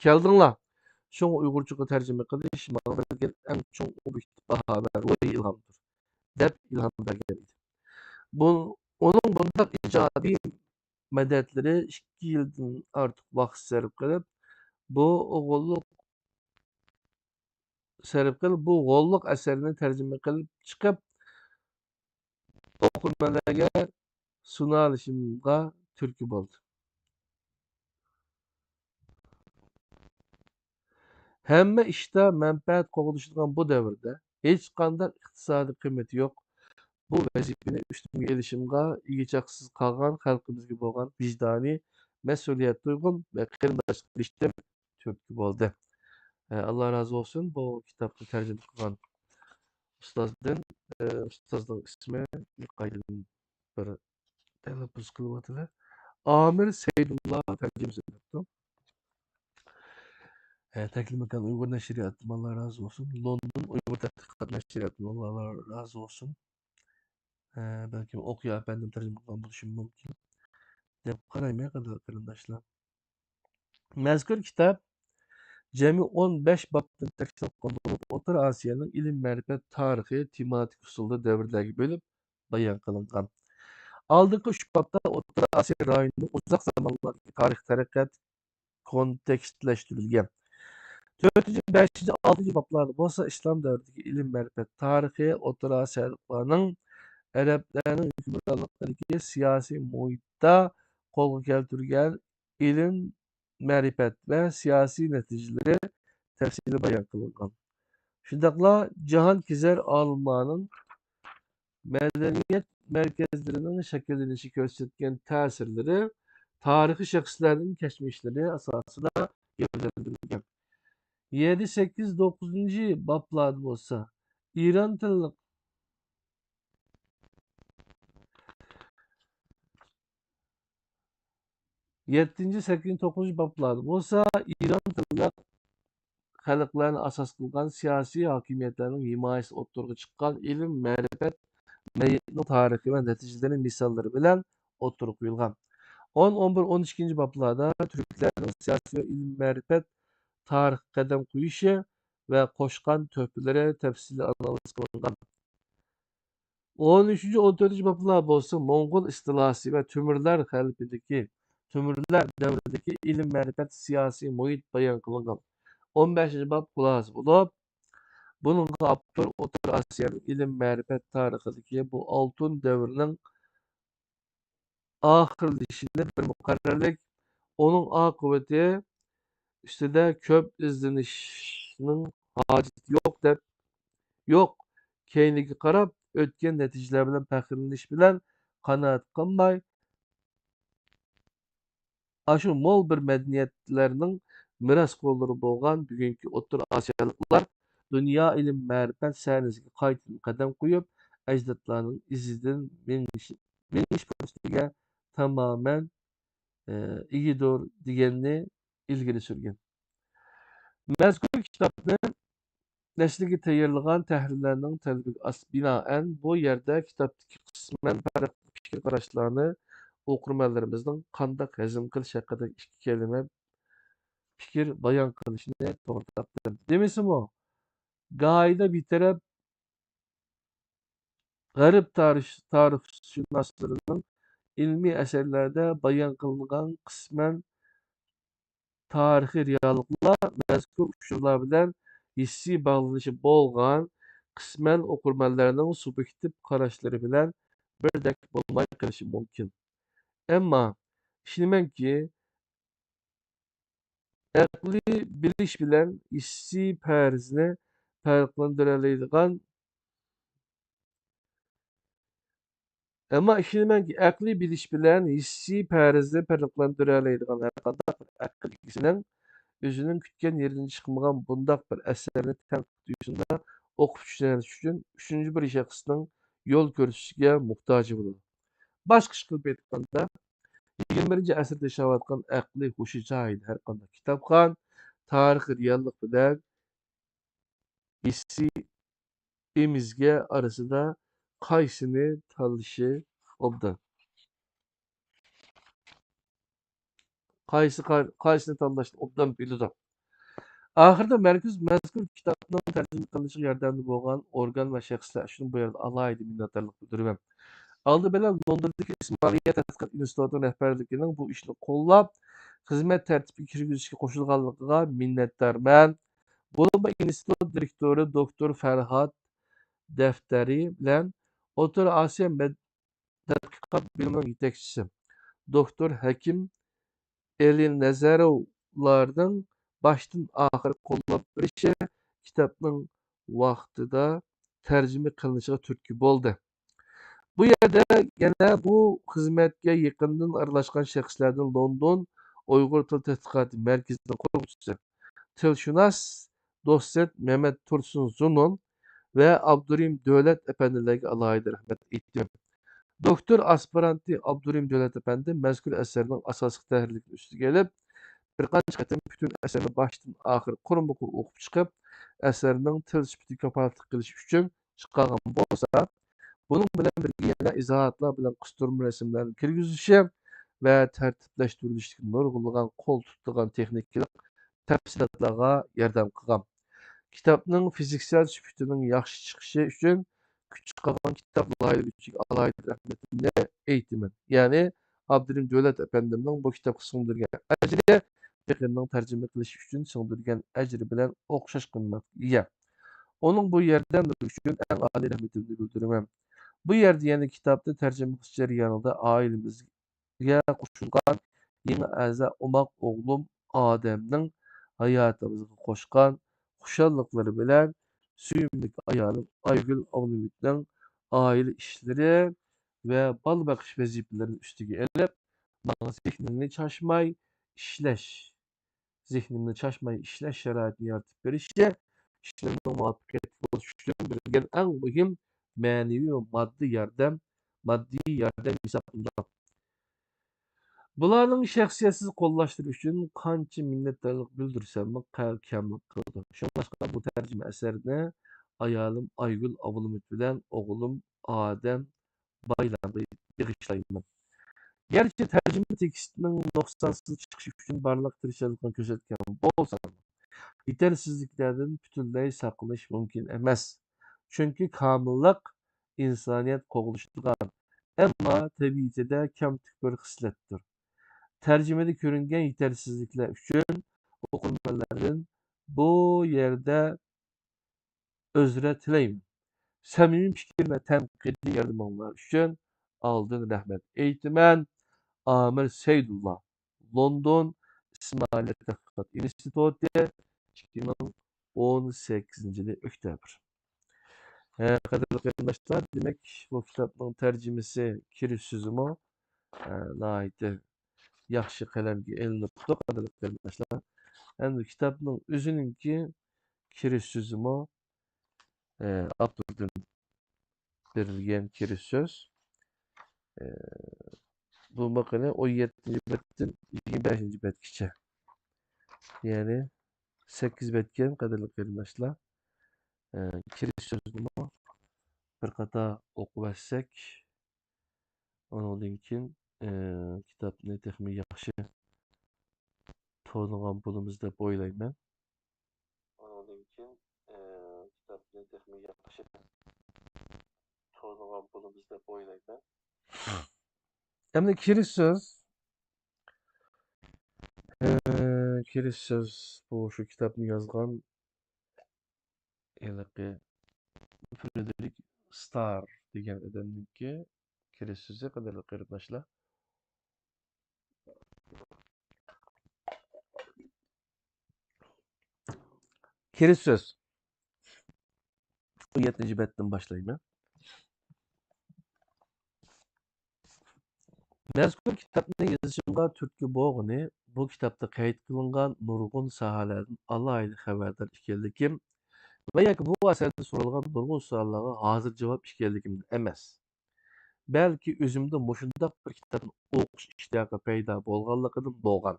كەلدىڭلار. شۇڭا ئۇيغۇرچىغا تەرجىمە قىلىش ماڭا بەرگەن ئەڭ چوڭ ئوبيېكتىپ باھا ۋە روھىي ئىلھامدۇر، دەپ ئىلھام بەرگەن ئىدى. بۇ، ئۇنىڭ بۇنداق ئىجادىي مەدەتلىرى ئىككى يىلدىن ئارتۇق ۋاقىت سەرپ قىلىپ، بۇ غوللۇق، سەرپ قىلىپ، بۇ غوللۇق ئەسەرنى تەرجىمە قىلىپ چىقىپ، ئوقۇرمەنلەرگە سۇنالىشىمغا تۈرتكە بولدى. ھەممە ئىشتا مەنپەئەت قوغدىشىدىغان بۇ دەۋردە ھېچقانداق ئىقتىسادىي قىممىتى يوق بۇ ۋەزىپىنى ئۈستۈمگە ئېلىشىمغا ئىگە-چاقىسىز قالغان خەلقىمىزگە بولغان ۋىجدانىي مەسئۇلىيەت تۇيغۇم ۋە قېرىنداشلىق بىلىشتىن تۈرتكە بولدى. ئە، ئاللا رازى بولسۇن بۇ كىتابنى تەرجىمە قىلغان ئۇستازدىن. ئە، ئۇستازنىڭ ئىسمى قايتىدىن بىر تەلەپپۇز قىلىۋاتىدۇ. ئامىر سەيدۇللا تەرجىمىسى دەپتۇ. ئە، تەكلىماكان ئۇيغۇر نەشرىياتىدىن ئاللا رازى بولسۇن. لوندون ئۇيغۇر تەتقىقات نەشرىياتىدىن ئاللا رازى بولسۇن. ئە، بەلكىم ئوقيا ئەپەندىم تەرجىمە قىلغان بولۇشى مۇمكىن. دەپ قارايمەن، قەدىرلىك قېرىنداشلار. مەزكۇر كىتاب جەمئىي ئون بەش بابتىن تەشكىل قىلىنغان بولۇپ، ئوتتۇرا ئاسىيانىڭ ئىلىم-مەرىپەت تارىخى تېماتىك ئۇسۇلدا دەۋرلەرگە بۆلۈپ بايان قىلىنغان. ئالدىنقى ئۈچ بابتا ئوتتۇرا ئاسىيا رايونىنىڭ ئۇزاق زامانلاردىكى تارىخىي تەرەققىياتى كونتېكستلەشتۈرۈلگەن. تۆتىنچى، بەشىنچى، ئالتىنچى بابلاردا بولسا ئىسلام دەۋرىدىكى ئىلىم-مەرىپەت تارىخى، ئوتتۇرا ئاسىيالىقلارنىڭ ئەرەبلەرنىڭ ھۆكۈمرانلىقىدىكى سىياسىي مۇھىتتا قولغا كەلتۈرگەن ئىلىم، مەرىپەت ۋە سىياسىي نەتىجىلىرى تەپسىلىي بايان قىلىنغان. شۇنداقلا جاھانكېزەر ئالىملارنىڭ مەدەنىيەت مەركەزلىرىنىڭ شەكىللىنىشىگە كۆرسەتكەن تەسىرلىرى تارىخىي شەخسلەرنىڭ كەچمىشلىرى ئاساسىدا گەۋدىلەندۈرۈلگەن. يەتتە، سەككىز، توققۇزىنچى بابلاردا بولسا ئىران تىللىق يەتتىنچى، سەككىزىنچى، توققۇزىنچى بابلاردا بولسا ئىران تىللىق خەلقلەرنى ئاساس قىلغان سىياسىي ھاكىمىيەتلەرنىڭ ھىمايىسىدە ئوتتۇرىغا چىققان ئىلىم-مەرىپەت مەيدىنىنىڭ تارىخى ۋە نەتىجىلىرى مىساللىرى بىلەن ئوتتۇرىغا قويۇلغان. ئون، ئون بىر، ئون ئىككىنچى بابلاردا تۈركلەرنىڭ سىياسىي ۋە ئىلىم-مەرىپەت تارىخقا قەدەم قويۇشى ۋە قوشقان تۆھپىلىرى تەپسىلىي ئانالىز قىلىنغان. ئون ئۈچىنچى، ئون تۆتىنچى بابلار بولسا موڭغۇل ئىستىلاسى ۋە تۆمۈرلەر غەلىبىدىكى، تۆمۈرلەر دەۋرىدىكى ئىلىم-مەرىپەت سىياسىي مۇھىت بايان قىلىنغان. ئون بەشىنچى باب خۇلاسە بولۇپ، بۇنىڭغا ئاپتور ئوتتۇرا ئاسىيانىڭ ئىلىم-مەرىپەت تارىخىدىكى بۇ ئالتۇن دەۋرنىڭ ئاخىرلىشىشىنى بىر مۇقەررەرلىك، ئۇنىڭ ئاقىۋىتى ئۈستىدە كۆپ ئىزدىنىشنىڭ ھاجىتى يوق دەپ، يوق، كەينىگە قاراپ ئۆتكەن نەتىجىلەر بىلەن پەخىرلىنىش بىلەن قانائەت قىلماي، ئاشۇ مول بىر مەدەنىيەتلەرنىڭ مىراسخورلىرى بولغان بۈگۈنكى ئوتتۇرا ئاسىيالىقلار دۇنيا ئىلىم-مەرىپەت سەھنىسىگە قايتىدىن قەدەم قويۇپ، ئەجدادلارنىڭ ئىزىدىن مېڭىش، مېڭىش پۇرسىتىگە تامامەن، ئى، ئىگىدۇر، دېگەننى ئىلگىرى سۈرگەن. مەزكۇر كىتابنى نەشرگە تەييارلىغان تەھرىرلەرنىڭ تەلىپىگە ئاس-، بىنائەن، بۇ يەردە كىتابتىكى قىسمەن پەرقلىق پىكىر قاراشلارنى ئوقۇرمەنلىرىمىزنىڭ قانداق ھەزىم قىلىش ھەققىدە ئىككى كەلىمە پىكىر بايان قىلىشنى توغرا تاپتىم. دېمىسىمۇ، گاھىدا بىتەرەپ غەرب تارىخ-، تارىخشۇناسلىرىنىڭ ئىلمىي ئەسەرلەردە بايان قىلىنغان قىسمەن تارىخىي رېئاللىقلار مەزكۇر ئۇچۇرلار بىلەن ھېسسىي باغلىنىشى بولغان، قىسمەن ئوقۇرمەنلەرنىڭ سۇبيېكتىپ قاراشلىرى بىلەن بىردەك بولماي قېلىشى مۇمكىن. ئەمما ئىشىنىمەنكى، ئەقلىي بىلىش بىلەن ھېسسىي پەرەزنى پەرقلەندۈرەلەيدىغان، ئەمما ئىشىنىمەنكى، ئەقلىي بىلىش بىلەن ھېسسىي پەرەزنى پەرقلەندۈرەلەيدىغان ھەرقانداق بىر ئەقىل ئىگىسىنىڭ ئۆزىنىڭ كۈتكەن يېرىدىن چىقمىغان بۇنداق بىر ئەسەرنى تەنقىد تۇيغۇسىدا ئوقۇپ چۈشىنىش ئۈچۈن ئۈچىنچى بىر شەخسنىڭ يول كۆرسىتىشىگە موھتاجى بولىدۇ. باشقىچە قىلىپ ئېيتقاندا، يىگىرمە بىرىنچى ئەسىردە ياشاۋاتقان ئەقلىي ھوشى جايىدا ھەرقانداق كىتابخان تارىخىي رېئاللىق بىلەن ھېسسىي ئىمىجگە ئارىسىدا قايسىنى تاللىشى ئوبدان؟ قايسى، قايسىنى تاللاشنى ئوبدان بىلىدۇ. ئاخىرىدا مەركىز مەزكۇر كىتابنىڭ تەرجىمە قىلىنىشىغا ياردەمدە بولغان ئورگان ۋە شەخسلەر ئۈچۈن بۇ يەردە ئالاھىدە مىننەتدارلىق بىلدۈرىمەن. ئالدى بىلەن لوندوندىكى ئىسمائىلىيە تەتقىقات ئىنستىتۇتىنىڭ رەھبەرلىكىنىڭ بۇ ئىشنى قوللاپ، خىزمەت تەرتىپىگە كىرگۈزۈشكە قوشۇلغانلىقىغا مىننەتدارمەن. بولۇپمۇ ئىنستىتۇت دىرېكتورى دوكتور فەرھاد دەفتەرى بىلەن ئوتتۇرا ئاسىيا مەد-، تەتقىقات بۆلۈمىنىڭ يېتەكچىسى، دوكتور ھەكىم ئېلىنەزەروۋلارنىڭ باشتىن ئاخىر قوللاپ بېرىشى كىتابنىڭ ۋاقتىدا تەرجىمە قىلىنىشىغا تۈرتكە بولدى. بۇ يەردە يەنە بۇ خىزمەتكە يېقىندىن ئارىلاشقان شەخسلەردىن لوندون ئۇيغۇر تىل تەتقىقاتى مەركىزىنىڭ قۇرغۇچىسى، تىلشۇناس دوتسېنت مەمەت تۇرسۇن زۇنۇن ۋە ئابدۇرېھىم دۆلەت ئەپەندىلەرگە ئالاھىدە رەھمەت ئېيتىمەن. دوكتور ئاسپىرانتى ئابدۇرېھىم دۆلەت ئەپەندى مەزكۇر ئەسەرنىڭ ئاساسلىق تەھرىرلىكىنى ئۈستىگە ئېلىپ، بىر قانچە قېتىم پۈتۈن ئەسەرنى باشتىن ئاخىر قۇرمۇ قۇر ئوقۇپ چىقىپ، ئەسەرنىڭ تىل سۈپىتىگە كاپالەتلىك قىلىش ئۈچۈن چىقارغان بولسا، بۇنىڭ بىلەن بىرگە يەنە ئىزاھاتلار بىلەن قىستۇرما رەسىملەرنىڭ كىرگۈزۈلۈشى ۋە تەرتىپلەشتۈرۈلۈشىدىكى نۇرغۇنلىغان قول تۇتىدىغان تېخنىكىلىق تەپسىلاتلارغا ياردەم قىلغان. كىتابنىڭ فىزىكسەل سۈپىتىنىڭ ياخشى چىقىشى ئۈچۈن كۈچ چىقارغان كىتاب لايىھىلىگۈچىگە ئالاھىدە رەھمىتىمنى ئېيتىمەن. يەنى ئابدۇرېھىم دۆلەت ئەپەندىمنىڭ بۇ كىتابقا سىڭدۈرگەن ئەجرى، پېقىرنىڭ تەرجىمە قىلىشى ئۈچۈن سىڭدۈرگەن ئەجرى بىلەن ئوخشاش قىممەتكە ئىگە. ئۇنىڭ بۇ يەردە مېنىڭ ئۈچۈن ئەڭ ئالىي رەھمىتىمنى بىلدۈرىمەن. بۇ يەردە يەنە كىتابنى تەرجىمە قىلىش جەريانىدا ئائىلىمىزگە قوشۇلغان يېڭى ئەزا ئوماق ئوغلۇم ئادەمنىڭ ھاياتىمىزغا قوشقان خۇشاللىقلىرى بىلەن سۆيۈملۈك ئايالىم ئايگۈل ئابلىمىتنىڭ ئائىلە ئىشلىرى ۋە بالا بېقىش ۋەزىپىلىرىنى ئۈستىگە ئېلىپ، ماڭا زېھنىمنى چاچماي ئىشلەش، زېھنىمنى چاچماي ئىشلەش شارائىتىنى يارىتىپ بېرىشى، ئىشلىرىمنىڭ مۇۋەپپەقىيەتلىك بولۇشى ئۈچۈن بېرىلگەن ئەڭ مۇھىم مەنىۋى ۋە ماددىي ياردەم، ماددىي ياردەم ھېسابلىنىدۇ. بۇلارنىڭ شەخسىيەتسىز قوللاشلىرى ئۈچۈن قانچە مىننەتدارلىق بىلدۈرسەممۇ قە-، كەملىك قىلىدۇ. شۇڭلاشقا بۇ تەرجىمە ئەسەرنى ئايالىم ئايگۈل ئابلىمىت بىلەن ئوغلۇم ئادەم بايلارغا بېغىشلايمەن. گەرچە تەرجىمە تېكىستنىڭ نۇقسانسىز چىقىشى ئۈچۈن بارلىق تىرىشچانلىقنى كۆرسەتكەن بولسام، يېتەرسىزلىكلەردىن پۈتۈنلەي ساقلىنىش مۇمكىن ئەمەس. چۈنكى كامىللىق ئىنسانىيەت قوغلىشىدىغان، ئەمما تەبىئىتىدە كەمتۈك بىر خىسلەتتۇر. تەرجىمىدە كۆرۈنگەن يېتەرسىزلىكلەر ئۈچۈن ئوقۇرمەنلەردىن بۇ يەردە ئۆزرە تىلەيمەن. سەمىمىي پىكىر ۋە تەنقىدىي ياردىمىڭلار ئۈچۈن ئالدىن رەھمەت ئېيتىمەن. ئامىر سەيدۇللا، لوندون، ئىسمائىلىيە تەتقىقات ئىنستىتۇتى، ئىككى مىڭ ئون سەككىزىنچى يىلى ئۆكتەبىر. ھە، قەدىرلىك قېرىنداشلار، دېمەك، بۇ كىتابنىڭ تەرجىمىسى، كىرىش سۆزىمۇ، ھە، ناھايىتى ياخشى قەلەمگە ئېلىنىپتۇ، قەدىرلىك قېرىنداشلار. ئەمدى كىتابنىڭ ئۆزىنىڭكى كىرىش سۆزىمۇ، ئە، ئاپتوردىن بېرىلگەن كىرىش سۆز. ئە، بۇ ماقالە ئون يەتتىنچى بەتتىن يىگىرمە بەشىنچى بەتكىچە. يەنى سەككىز بەتكەن، قەدىرلىك قېرىنداشلار. ئە، كىرىش سۆزىنىمۇ بىر قاتار ئوقۇۋەتسەك، ئۇنىڭدىن كېيىن، ئى، كىتابنى تېخىمۇ ياخشى تونۇغان بولىمىز دەپ ئويلايمەن. ئۇنىڭدىن كېيىن، ئى، كىتابنى تېخىمۇ ياخشى تونۇغان بولىمىز دەپ ئويلايمەن. ئەمدى كىرىش سۆز. ئى، كىرىش سۆز بۇ شۇ كىتابنى يازغان ھېلىقى فرېدېرىك ستار دېگەن ئادەمنىڭكى كىرىش سۆزى، قەدىرلىك قېرىنداشلار. كىرىش سۆز. ئون يەتتىنچى بەتتىن باشلايمەن. مەزكۇر كىتابنى يېزىشىمغا تۈرتكە بولغىنى، بۇ كىتابتا قەيت قىلىنغان نۇرغۇن ساھەلەردىن ئالاھىدە خەۋەردار ئىكەنلىكىم ۋە ياكى بۇ ئەسەردە سورالغان نۇرغۇن سوئاللارغا ھازىر جاۋاب ئىكەنلىكىمدىن ئەمەس، بەلكى ئۆزۈمدە مۇشۇنداق بىر كىتابنى ئوقۇش ئىشتىياقى پەيدا بولغانلىقىدىن بولغان.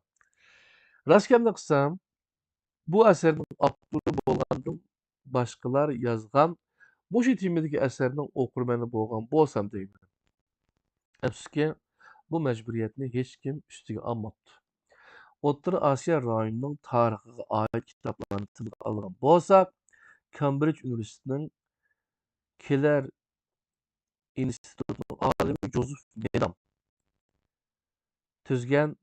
راست گەپنى قىلسام، بۇ ئەسەرنىڭ ئاپتورى بولغاندىن باشقىلار يازغان مۇشۇ تېمىدىكى ئەسەرنىڭ ئوقۇرمەنى بولغان بولسام دەيمەن. ئەپسۇسكى، بۇ مەجبۇرىيەتنى ھېچكىم ئۈستىگە ئالماپتۇ. ئوتتۇرا ئاسىيا رايونىنىڭ تارىخىغا ئائىت كىتابلارنى تىلغا ئالغان بولساق، كامبرىج ئۇنىۋېرسىتېتىنىڭ كېلەر ئىنستىتۇتىنىڭ ئالىمى جوزېف نېدام تۈزگەن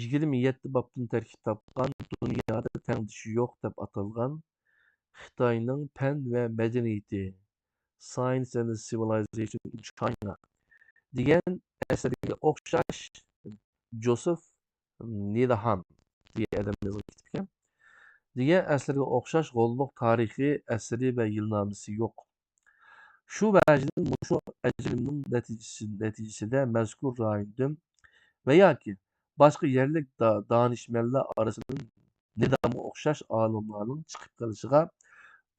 يىگىرمە يەتتە بابتىن تەركىب تاپقان دۇنيادا تەڭدىشى يوق دەپ ئاتالغان خىتاينىڭ پەن ۋە مەدەنىيىتى، Science and Civilization in China دېگەن ئەسەرگە ئوخشاش، جوزېف نېدام دېگەن ئادەم يازغان كىتاب ئىكەن، دېگەن ئەسەرگە ئوخشاش غوللۇق تارىخىي ئەسىرى ۋە يىلنامىسى يوق. شۇ ۋەجىدىن مۇشۇ ئەجرىمنىڭ نەتىجىسى، نەتىجىسىدە مەزكۇر رايوندىن ۋە ياكى باشقا يەرلىك دا-، دانىشمەنلەر ئارىسىدىن نېدامغا ئوخشاش ئالىملارنىڭ چىقىپ قېلىشىغا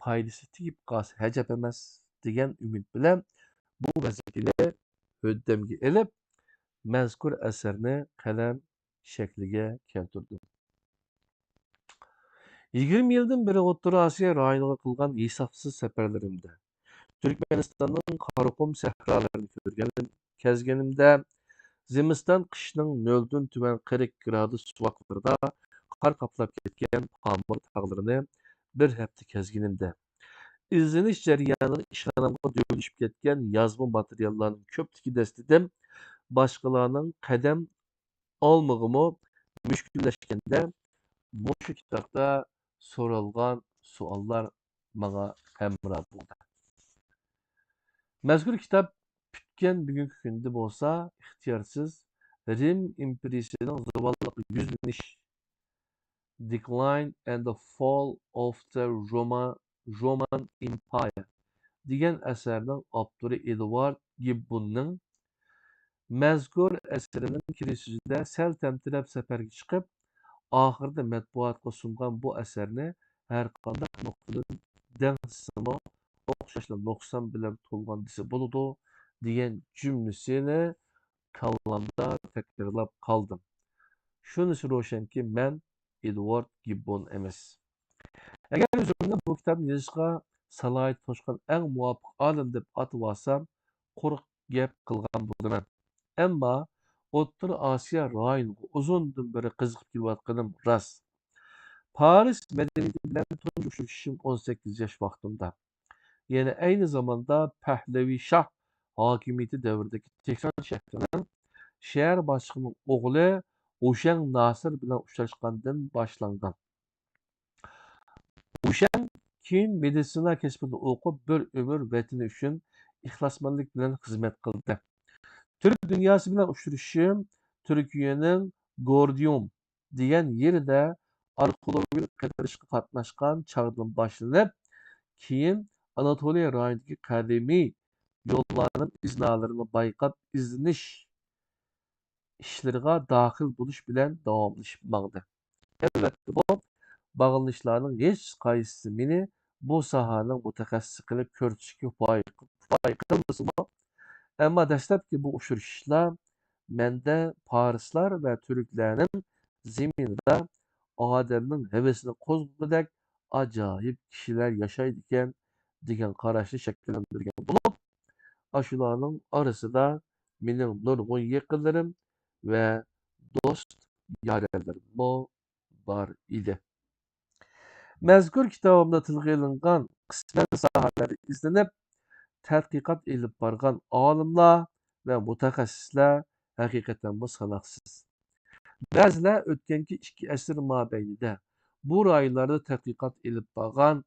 پايدىسى تېگىپ قالسا ھەجەپ ئەمەس، دېگەن ئۈمىد بىلەن بۇ ۋەزىپىنى ھۆددەمگە ئېلىپ، مەزكۇر ئەسەرنى قەلەم شەكلىگە كەلتۈردۈم. يىگىرمە يىلدىن بېرى ئوتتۇرا ئاسىيا رايونىغا قىلغان ھېسابسىز سەپەرلىرىمدە، تۈركمەنىستاننىڭ قاراقۇم سەھرالىرىنى كۆرگەن، كەزگىنىمدە، زىمىستان قىشنىڭ نۆلدىن تۆۋەن قىرىك گرادۇس سوغۇقلىرىدا قار قاپلاپ كەتكەن پامىر تاغلىرىنى بىر ھەپتە كەزگىنىمدە، ئىزدىنىش جەريانىدا ئىشخانامغا دۆۋىلىشىپ كەتكەن يازما ماتېرىياللارنىڭ كۆپلۈكىدە ئىزدىدىم. باشقىلارنىڭ قەدەم ئالمىقىمۇ مۈشكۈللەشكەندە، مۇشۇ كىتابتا سورالغان سوئاللار ماڭا ھەمراھ بولدى. مەزكۇر كىتاب پۈتكەن بۈگۈنكى كۈندە بولسا، ئىختىيارسىز رىم ئىمپېرىيىسىنىڭ زاۋاللىققا يۈزلىنىش، Decline and the Fall of the Roman, Roman Empire دېگەن ئەسەرنىڭ ئاپتورى ئېدۋارد گىببوننىڭ مەزكۇر ئەسىرىنىڭ كىرىش سۆزىدە سەل تەمتىرەپ سەپەرگە چىقىپ، ئاخىرىدا مەتبۇئاتقا سۇنغان بۇ ئەسەرنى ھەرقانداق نۇقتىدىن دەڭسىسىمۇ ئوخشاشلا نۇقسان بىلەن تولغان دېسە بولىدۇ، دېگەن جۈملىسىنى كاللامدا تەكرارلاپ قالدىم. شۇنىسى روشەنكى، مەن ئېدۋارد گىببون ئەمەس. ئەگەر ئۆزۈمنى بۇ كىتابنى يېزىشقا سالاھىيىتى توشقان ئەڭ مۇۋاپىق ئالىم دەپ ئاتىۋالسام، قۇرۇق گەپ قىلغان بولىمەن. ئەمما ئوتتۇرا ئاسىيا رايونىغا ئۇزۇندىن بېرى قىزىقىپ كېلىۋاتقىنىم راست. پارس مەدەنىيىتى بىلەن تۇنجى ئۇچرىشىشىم ئون سەككىز ياش ۋاقتىمدا. يەنى ئەينى زاماندا پەھلەۋى شاھ ھاكىمىيىتى دەۋرىدىكى تېھران شەھىرىنىڭ شەھەر باشلىقىنىڭ ئوغلى ھۇشەڭ ناسىر بىلەن ئۇچراشقاندىن باشلانغان. ھۇشەڭ كېيىن مېدىتسىنا كەسپىدە ئوقۇپ، بىر ئۆمۈر ۋەتىنى ئۈچۈن ئىخلاسمەنلىك بىلەن خىزمەت قىلدى. تۈرك دۇنياسى بىلەن ئۇچرىشىشىم تۈركىيەنىڭ گورديوم دېگەن يېرىدە ئارخېئولوگىيەلىك قېزىشقا قاتناشقان چاغدىن باشلىنىپ، كېيىن ئاناتولىيە رايونىدىكى قەدىمىي يوللارنىڭ ئىزنالىرىنى بايقاپ ئىزدىنىش ئىشلىرىغا داخىل بولۇش بىلەن داۋاملىشىپ ماڭدى. ئەلۋەتتە، بۇ باغلىنىشلارنىڭ ھېچقايسىسى مېنى بۇ ساھەنىڭ مۇتەخەسسىسى قىلىپ كۆرسىتىشكە كۇپايە، كۇپايە قىلمىسىمۇ، ئەمما دەسلەپكى بۇ ئۇچرىشىشلار مەندە پارسلار ۋە تۈركلەرنىڭ زېمىنىدا ئادەمنىڭ ھەۋىسىنى قوزغىغۇدەك ئاجايىپ كىشىلەر ياشايدىكەن دېگەن قاراشنى شەكىللەندۈرگەن بولۇپ، ئاشۇلارنىڭ ئارىسىدا مېنىڭ نۇرغۇن يېقىنلىرىم ۋە دوست يارەنلىرىممۇ بار ئىدى. مەزكۇر كىتابىمدا تىلغا ئېلىنغان قىسمەن ساھەلەردە ئىزدىنىپ، تەتقىقات ئېلىپ بارغان ئالىملار ۋە مۇتەخەسسىسلەر ھەقىقەتەنمۇ ساناقسىز. بەزىلەر ئۆتكەنكى ئىككى ئەسىر مابەينىدە بۇ رايونلاردا تەتقىقات ئېلىپ بارغان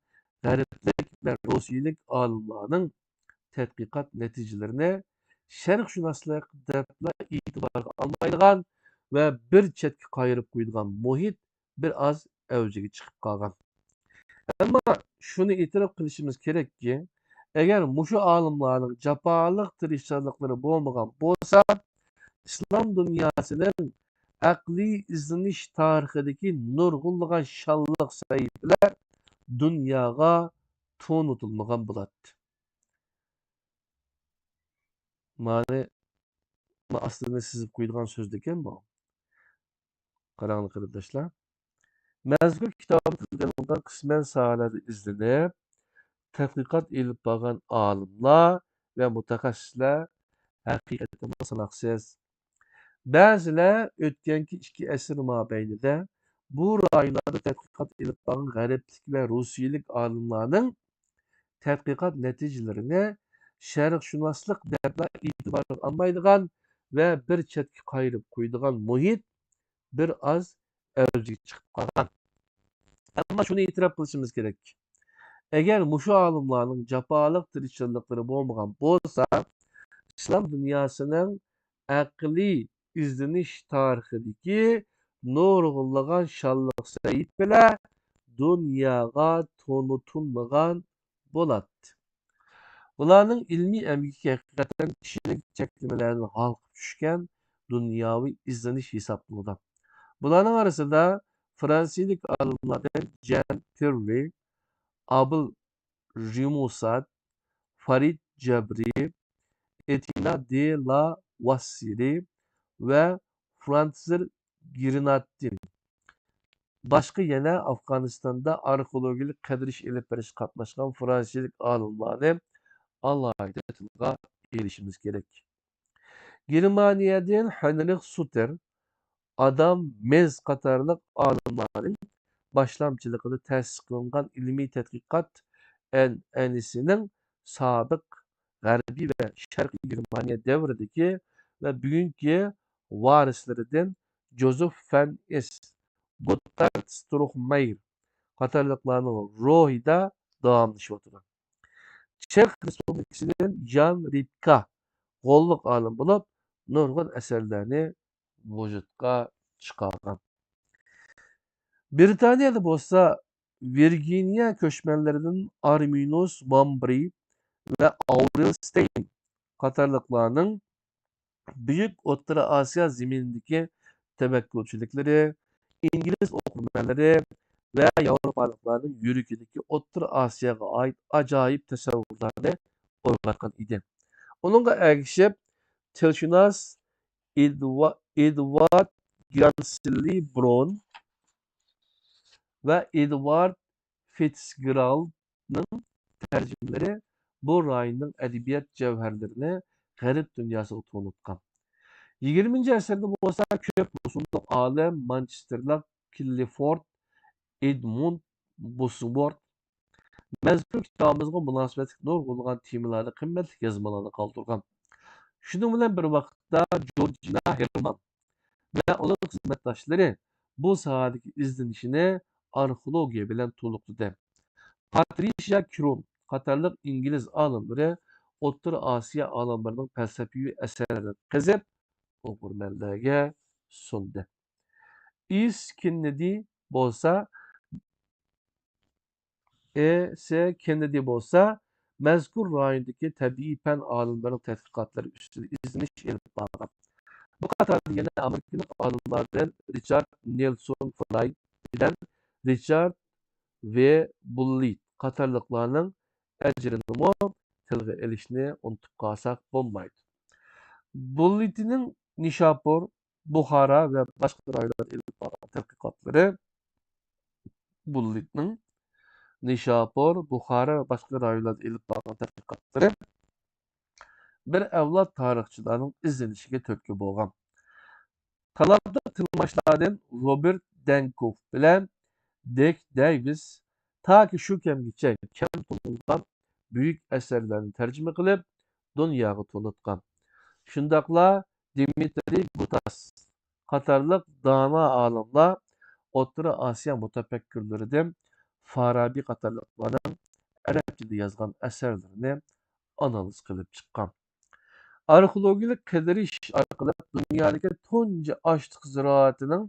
غەربلىك ۋە روسىيىلىك ئالىملارنىڭ تەتقىقات نەتىجىلىرىنى شەرقشۇناسلىق دەپلا ئېتىبارغا ئالمايدىغان ۋە بىر چەتكە قايرىپ قويىدىغان مۇھىت بىر ئاز ئەۋجىگە چىقىپ قالغان. ئەمما شۇنى ئېتىراپ قىلىشىمىز كېرەككى، ئەگەر مۇشۇ ئالىملارنىڭ جاپالىق تىرىشچانلىقلىرى بولمىغان بولسا، ئىسلام دۇنياسىنىڭ ئەقلىي ئىزدىنىش تارىخىدىكى نۇرغۇنلىغان شانلىق سەھىپىلەر دۇنياغا تونۇتۇلمىغان بولاتتى. مانى، ما ئاستىنى سىزىپ قويىدىغان سۆزدىكەن بۇ. قاراڭلار قېرىنداشلار. مەزكۇر كىتابىدا تىلغا ئېلىنغان قىسمەن ساھەلەردە ئىزدىنىپ، تەتقىقات ئېلىپ بارغان ئالىملار ۋە مۇتەخەسسىسلەر ھەقىقەتەنمۇ ساناقسىز. بەزىلەر ئۆتكەنكى ئىككى ئەسىر مابەينىدە بۇ رايونلاردا تەتقىقات ئېلىپ بارغان غەربلىك ۋە روسىيىلىك ئالىملارنىڭ تەتقىقات نەتىجىلىرىنى شەرقشۇناسلىق دەپلا ئېتىبارغا ئالمايدىغان ۋە بىر چەتكە قايرىپ قويىدىغان مۇھىت بىر ئاز ئەۋجىگە چىقىپ قالغان. ئەمما شۇنى ئېتىراپ قىلىشىمىز كېرەك، ئەگەر مۇشۇ ئالىملارنىڭ جاپالىق تىرىشچانلىقلىرى بولمىغان بولسا، ئىسلام دۇنياسىنىڭ ئەقلىي ئىزدىنىش تارىخىدىكى نۇرغۇنلىغان شانلىق سەھىپىلەر دۇنياغا تونۇتۇلمىغان بولاتتى. بۇلارنىڭ ئىلمىي ئەمگىكى ھەقىقەتەن كىشىلىك چەكلىمىلەردىن ھالقىپ چۈشكەن دۇنياۋى ئىزدىنىش ھېسابلىنىدۇ. بۇلارنىڭ ئارىسىدا فرانسىيىلىك ئالىملاردىن جان پېررى، ئابېل رىموسات، فارىد جەبرى، ئېتىنا دې لا ۋاسسېرى ۋە فرانتزېر گرېناتتىن، باشقا يەنە ئافغانىستاندا ئارخېئولوگىيەلىك قېدىرىش ئېلىپ بېرىشقا قاتناشقان فرانسىيىلىك ئالىملارنى ئالاھىدە تىلغا ئېلىشىمىز كېرەك. گېرمانىيەدىن ھېنرىخ سۇتېر، ئادام مېز قاتارلىق ئالىملارنىڭ باشلامچىلىقىدا تەسىس قىلىنغان ئىلمىي تەتقىقات ئەنئەنىسىنىڭ سابىق غەربىي ۋە شەرقىي گېرمانىيە دەۋرىدىكى ۋە بۈگۈنكى ۋارىسلىرىدىن جوزېف فەن ئېس، گوتتارد ستروخمەير قاتارلىقلارنىڭ روھىدا داۋاملىشىۋاتىدۇ. چېخ رېسپۇبلىكىسىدىن يان رىپكا غوللۇق ئالىم بولۇپ، نۇرغۇن ئەسەرلەرنى ۋۇجۇدقا چىقارغان. بىرىتانىيەدە بولسا ۋىرگىنىيە كۆچمەنلىرىدىن ئارمىنۇس مامبرى ۋە ئاۋرېل ستېين قاتارلىقلارنىڭ بۈيۈك ئوتتۇرا ئاسىيا زېمىنىدىكى تەۋەككۈلچىلىكلىرى، ئىنگلىز ئوقۇرمەنلىرى ۋە ياۋروپالىقلارنىڭ يۈرىكىدىكى ئوتتۇرا ئاسىياغا ئائىت ئاجايىپ تەسەۋۋۇرلارنى ئويغاتقان ئىدى. ئۇنىڭغا ئەگىشىپ، تىلشۇناس ئېدۋا-، ئېدۋارد گرانسلى برون ۋە ئېدۋارد فىتسگېرالدنىڭ تەرجىمىلىرى بۇ رايوننىڭ ئەدەبىيات جەۋھەرلىرىنى غەرب دۇنياسىغا تونۇتقان. يىگىرمىنچى ئەسىردە بولسا كۆپ بوسۇملۇق ئالىم، مانچېستېرلىق كىللىفورد ئېدمۇند بوسۋورت مەزكۇر كىتابىمىزغا مۇناسىۋەتلىك نۇرغۇنلىغان تېمىلاردا قىممەتلىك يازمىلارنى قالدۇرغان. شۇنىڭ بىلەن بىر ۋاقىتتا، جورجىنا ھېرمان ۋە ئۇنىڭ خىزمەتداشلىرى بۇ ساھەدىكى ئىزدىنىشىنى ئارخېئولوگىيە بىلەن تولۇقلىدى. پاترىشىيا كرون قاتارلىق ئىنگلىز ئالىملىرى ئوتتۇرا ئاسىيا ئالىملىرىنىڭ پەلسەپىۋى ئەسەرلىرىنى قېزىپ، ئوقۇرمەنلەرگە سۇندى. ئىس كېننېدى بولسا، ئېس كېننېدى بولسا مەزكۇر رايوندىكى تەبىئىي پەن ئالىملىرىنىڭ تەتقىقاتلىرى ئۈستىدە ئىزدىنىش ئېلىپ بارغان. بۇ قاتاردا يەنە ئامېرىكىلىق ئالىملاردىن رىچارد نېلسون فراي بىلەن رىچارد ۋې بۇللىت قاتارلىقلارنىڭ ئەجرىنىمۇ تىلغا ئېلىشنى ئۇنتۇپ قالساق بولمايدۇ. بۇللىتنىڭ نىشاپۇر، بۇخارا ۋە باشقا رايونلاردا ئېلىپ بارغان تەتقىقاتلىرى، بۇللىتنىڭ نىشاپۇر، بۇخارا ۋە باشقا رايونلاردا ئېلىپ بارغان تەتقىقاتلىرى بىر ئەۋلاد تارىخچىلارنىڭ ئىزدىنىشىگە تۈرتكە بولغان. تالانتلىق تىلماشلاردىن روبېرت دەنكوف بىلەن دېك دەيۋىس تاكى شۇ كەمگىچە كەم تونۇلغان بۈيۈك ئەسەرلەرنى تەرجىمە قىلىپ، دۇنياغا تونۇتقان. شۇنداقلا دىمىترىي گۇتاس قاتارلىق دانا ئالىملار ئوتتۇرا ئاسىيا مۇتەپەككۇرلىرىدىن فارابى قاتارلىقلارنىڭ ئەرەبچىدە يازغان ئەسەرلىرىنى ئانالىز قىلىپ چىققان. ئارخېئولوگىيەلىك قېدىرىش ئارقىلىق دۇنيادىكى تۇنجى ئاشلىق زىرائىتىنىڭ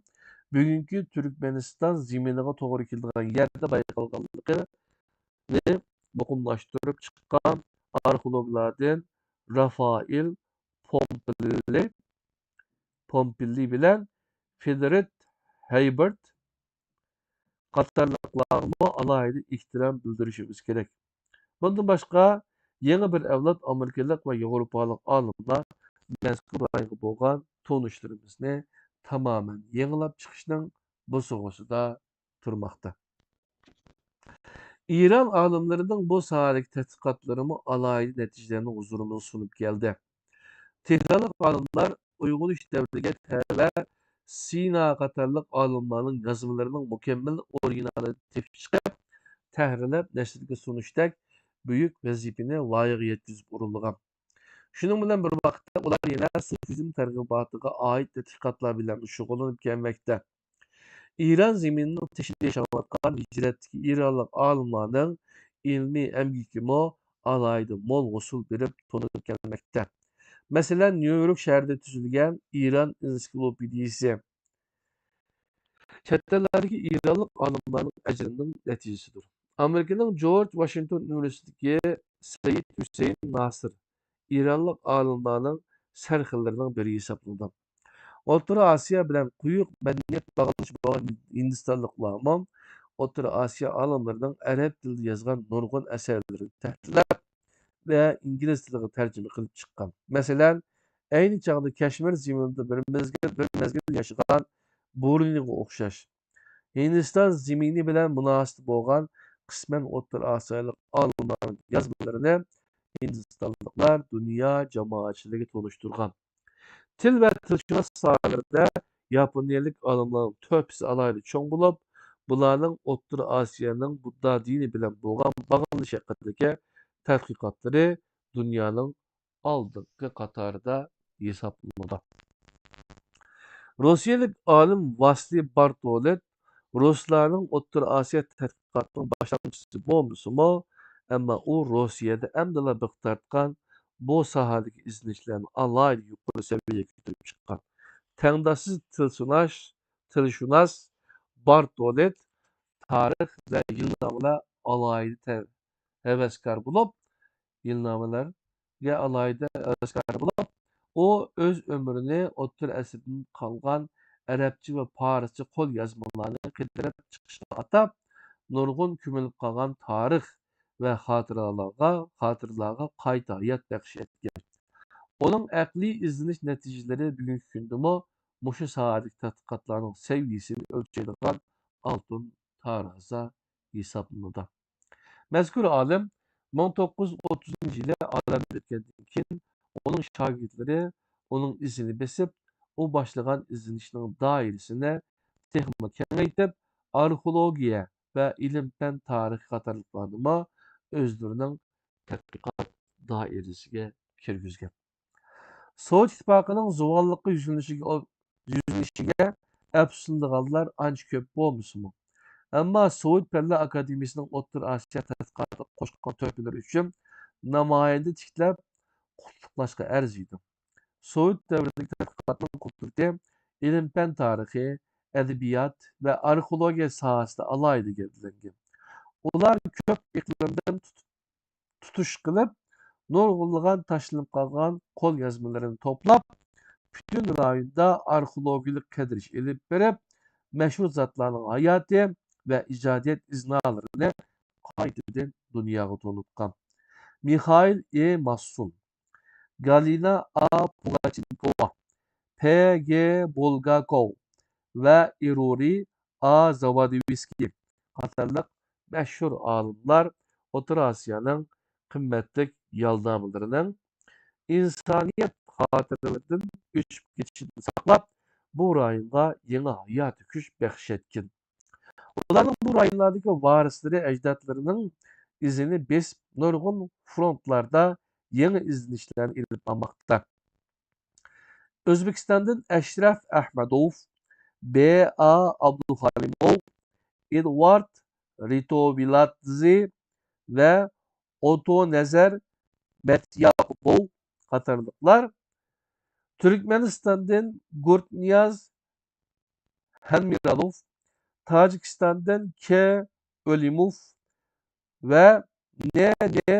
بۈگۈنكى تۈركمەنىستان زېمىنىغا توغرا كېلىدىغان يەردە بايقالغانلىقىنى مۇقىملاشتۇرۇپ چىققان ئارخېئولوگلاردىن رافائېل پومپىللى، پومپىللى بىلەن فېدېرىت ھەيبېرت قاتارلىقلارغىمۇ ئالاھىدە ئېھتىرام بىلدۈرۈشىمىز كېرەك. بۇندىن باشقا، يېڭى بىر ئەۋلاد ئامېرىكىلىق ۋە ياۋروپالىق ئالىملار مەزكۇر رايونغا بولغان تونۇشلىرىمىزنى تامامەن يېڭىلاپ چىقىشنىڭ بوسۇغىسىدا تۇرماقتا. ئىران ئالىملىرىنىڭ بۇ ساھەدىكى تەتقىقاتلىرىمۇ ئالاھىدە نەتىجىلەرنى ھۇزۇرىمىزغا سۇنۇپ كەلدى. تېھرانلىق ئالىملار ئويغىنىش دەۋرىگە تەۋە سىنا قاتارلىق ئالىملارنىڭ يازمىلىرىنىڭ مۇكەممەل ئورىگىنالىنى تېپىپ چىقىپ، تەھرىرلەپ نەشرگە سۇنۇشتەك بۈيۈك ۋەزىپىنى لايىقىغا يەتكۈزۈپ ئورۇنلىغان. شۇنىڭ بىلەن بىر ۋاقىتتا، ئۇلار يەنە سۇفىزم تەرغىباتىغا ئائىت تەتقىقاتلار بىلەن شۇغۇللىنىپ كەلمەكتە. ئىران زېمىنىنىڭ تېشىدا ياشاۋاتقان ھىجرەتتىكى ئىرانلىق ئالىملارنىڭ ئىلمىي ئەمگىكىمۇ ئالاھىدە مول ھوسۇل بېرىپ تونۇلۇپ كەلمەكتە. مەسىلەن، نيۇ يورك شەھىرىدە تۈزۈلگەن ئىران ئېنسىكلوپېدىيىسى چەت ئەللەردىكى ئىرانلىق ئالىملارنىڭ ئەجرىنىڭ نەتىجىسىدۇر. ئامېرىكىنىڭ جورج ۋاشىنگتون ئۇنىۋېرسىتېتىدىكى سەيىد ھۈسەيىن ناسىر ئىرانلىق ئالىملارنىڭ سەرخىللىرىنىڭ بىرى ھېسابلىنىدۇ. ئوتتۇرا ئاسىيا بىلەن قويۇق مەدەنىيەت باغلىنىشى بولغان ھىندىستانلىقلارمۇ ئوتتۇرا ئاسىيا ئالىملىرىنىڭ ئەرەب تىلىدا يازغان نۇرغۇن ئەسەرلىرىنى تەھرىرلەپ ۋە ئىنگلىز تىلىغا تەرجىمە قىلىپ چىققان. مەسىلەن، ئەينى چاغدا كەشمىر زېمىنىدا بىر مەزگىل، بىر مەزگىل ياشىغان بۇرۇنىغا ئوخشاش، ھىندىستان زېمىنى بىلەن مۇناسىۋىتى بولغان قىسمەن ئوتتۇرا ئاسىيالىق ئالىملارنىڭ يازمىلىرىنى ھىندىستانلىقلار دۇنيا جامائەتچىلىكىگە تونۇشتۇرغان. تىل ۋە تىلشۇناس ساھەلىرىدە ياپونىيەلىك ئالىملارنىڭ تۆھپىسى ئالاھىدە چوڭ بولۇپ، بۇلارنىڭ ئوتتۇرا ئاسىيانىڭ بۇددا دىنى بىلەن بولغان باغلىنىشى ھەققىدىكى تەتقىقاتلىرى دۇنيانىڭ ئالدىنقى قاتارىدا ھېسابلىنىدۇ. روسىيەلىك ئالىم ۋاسلىي بارتولېت رۇسلارنىڭ ئوتتۇرا ئاسىيا تەتقىقاتىنىڭ باشلامچىسى بولمىسىمۇ، ئەمما ئۇ روسىيەدە ئەمدىلا بىخ تارتقان بۇ ساھەدىكى ئىزدىنىشلەرنى ئالاھىدە يۇقىرى سەۋىيەگە كۆتۈرۈپ چىققان. تەڭداشسىز تىلسۇناش، تىلشۇناس بارتولېت تارىخ ۋە يىلنامىلەر ئالاھىدە ھەۋەسكار بولۇپ، يىلنامىلەرگە ئالاھىدە ھەۋەسكار بولۇپ، ئۇ ئۆز ئۆمرىنى ئوتتۇرا ئەسىردىن قالغان ئەرەبچە ۋە پارسچە قول يازمىلارنى قېتىرىپ چىقىشقا ئاتاپ، نۇرغۇن كۆمۈلۈپ قالغان تارىخ ۋە خاتىرىلەرگە، خاتىرىلەرگە قايتا ھايات بەخش ئەتكەن. ئۇنىڭ ئەقلىي ئىزدىنىش نەتىجىلىرى بۈگۈنكى كۈندىمۇ مۇشۇ ساھەدىكى تەتقىقاتلارنىڭ سەۋىيەسىنى ئۆلچەيدىغان ئالتۇن تارازا ھېسابلىنىدۇ. مەزكۇر ئالىم مىڭ توققۇز يۈز ئوتتۇزىنچى يىلى ئالەمدىن ئۆتكەندىن كېيىن، ئۇنىڭ شاگىرتلىرى ئۇنىڭ ئىزىنى بېسىپ، ئۇ باشلىغان ئىزدىنىشنىڭ دائىرىسىنى تېخىمۇ كېڭەيتىپ، ئارخېئولوگىيە ۋە ئىلىم-پەن تارىخى قاتارلىقلارنىمۇ ئۆزلىرىنىڭ تەتقىقات دائىرىسىگە كىرگۈزگەن. سوۋېت ئىتتىپاقىنىڭ زۇۋانلىققا يۈزلىنىشىگە، يۈزلىنىشىگە ئەپسۇسلىنىدىغانلار ئانچە كۆپ بولمىسىمۇ، ئەمما سوۋېت پەنلەر ئاكادېمىيىسىنىڭ ئوتتۇرا ئاسىيا تەتقىقاتىغا قوشقان تۆھپىلىرى ئۈچۈن نامايەندە تىكلەپ قۇتلۇقلاشقا ئەرزىيدۇ. سوۋېت دەۋرىدىكى تەتقىقاتنىڭ قۇدرىتى ئىلىم-پەن تارىخى، ئەدەبىيات ۋە ئارخېئولوگىيە ساھەسىدە ئالاھىدە گەۋدىلەنگەن. ئۇلار كۆپ ئىقلىمدىن تۇتۇش قىلىپ، نۇرغۇنلىغان تاشلىنىپ قالغان قوليازمىلىرىنى توپلاپ، پۈتۈن رايوندا ئارخېئولوگىيەلىك قىدىرىش ئېلىپ بېرىپ، مەشھۇر زاتلارنىڭ ھاياتى ۋە ئىجادىيەت ئىزنالىرىنى قايتىدىن دۇنياغا تونۇتقان. مىخائىل ئې ماسسۇن، گالىنا ئا پۇگاچېنكوۋا، پې گې بۇلگاكوۋ ۋە ئىرورى ئا زاۋادىۋسكىي قاتارلىق مەشھۇر ئالىملار ئوتتۇرا ئاسىيانىڭ قىممەتلىك يالدامىلىرىنىڭ ئىنسانىيەت خاتىرىلىرىدىن ئۆچۈپ كېتىشىدىن ساقلاپ، بۇ رايونغا يېڭى ھاياتىي كۈچ بەخش ئەتكەن. ئۇلارنىڭ بۇ رايونلاردىكى ۋارىسلىرى ئەجدادلىرىنىڭ ئىزىنى بېسىپ، نۇرغۇن فرونتلاردا يېڭى ئىزدىنىشلەرنى ئېلىپ بارماقتا. ئۆزبېكىستاندىن ئەشرەف ئەھمەدوف، بې ئا ئابدۇخالىموۋ، ئېدۋارد رىتوۋىلادزې ۋە ئوتونەزەر مەتياپوۋ قاتارلىقلار، تۈركمەنىستاندىن گۇرتنىياز ھەنمىرالوف، تاجىكىستاندىن كې ئۆلىموف ۋە نې نې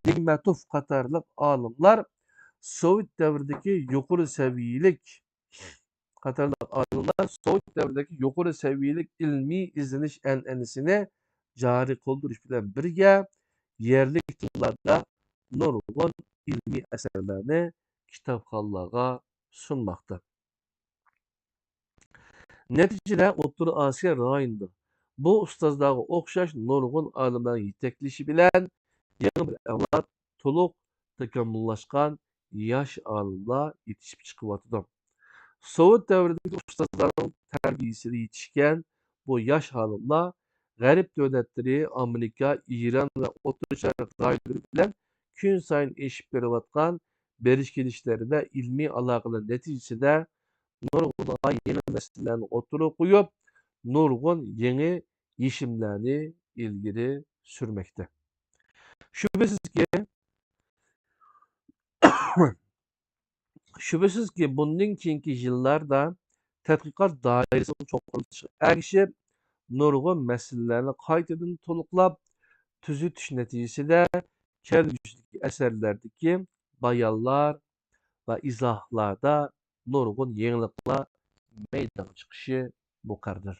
نېگمەتوف قاتارلىق ئالىملار سوۋېت دەۋرىدىكى يۇقىرى سەۋىيەلىك قاتارلىق ئالىملار سوۋېت دەۋرىدىكى يۇقىرى سەۋىيەلىك ئىلمىي ئىزدىنىش ئەنئەنىسىنى جارى قىلدۇرۇش بىلەن بىرگە، يەرلىك تىللاردا نۇرغۇن ئىلمىي ئەسەرلەرنى كىتابخانلارغا سۇنماقتا. نەتىجىدە، ئوتتۇرا ئاسىيا رايونىدا بۇ ئۇستازلارغا ئوخشاش نۇرغۇن ئالىملارنىڭ يېتەكلىشى بىلەن يېڭى بىر ئەۋلاد، تولۇق تاكامۇللاشقان ياش ئالىملار يېتىشىپ چىقىۋاتىدۇ. سوۋېت دەۋرىدىكى ئۇستازلارنىڭ تەربىيىسىدە يېتىشكەن بۇ ياش ئالىملار غەرب دۆلەتلىرى، ئامېرىكا، ئىران ۋە ئوتتۇرا شەرق رايونلىرى بىلەن كۈنسايىن ئېشىپ بېرىۋاتقان بېرىش-كېلىشلەر ۋە ئىلمىي ئالاقىلەر نەتىجىسىدە نۇرغۇنلىغان يېڭى مەسىلىلەرنى ئوتتۇرىغا قويۇپ، نۇرغۇن يېڭى يېشىملەرنى ئىلگىرى سۈرمەكتە. شۈبھىسىزكى، شۈبھىسىزكى، بۇندىن كېيىنكى يىللاردا تەتقىقات دائىرىسىنىڭ چوڭقۇرلىشىشىغا ئەگىشىپ، نۇرغۇن مەسىلىلەرنى قايتىدىن تولۇقلاپ تۈزىتىش نەتىجىسىدە، كەلگۈسىدىكى ئەسەرلەردىكى بايانلار ۋە ئىزاھلاردا نۇرغۇن يېڭىلىقلار مەيدانغا چىقىشى مۇقەررەر.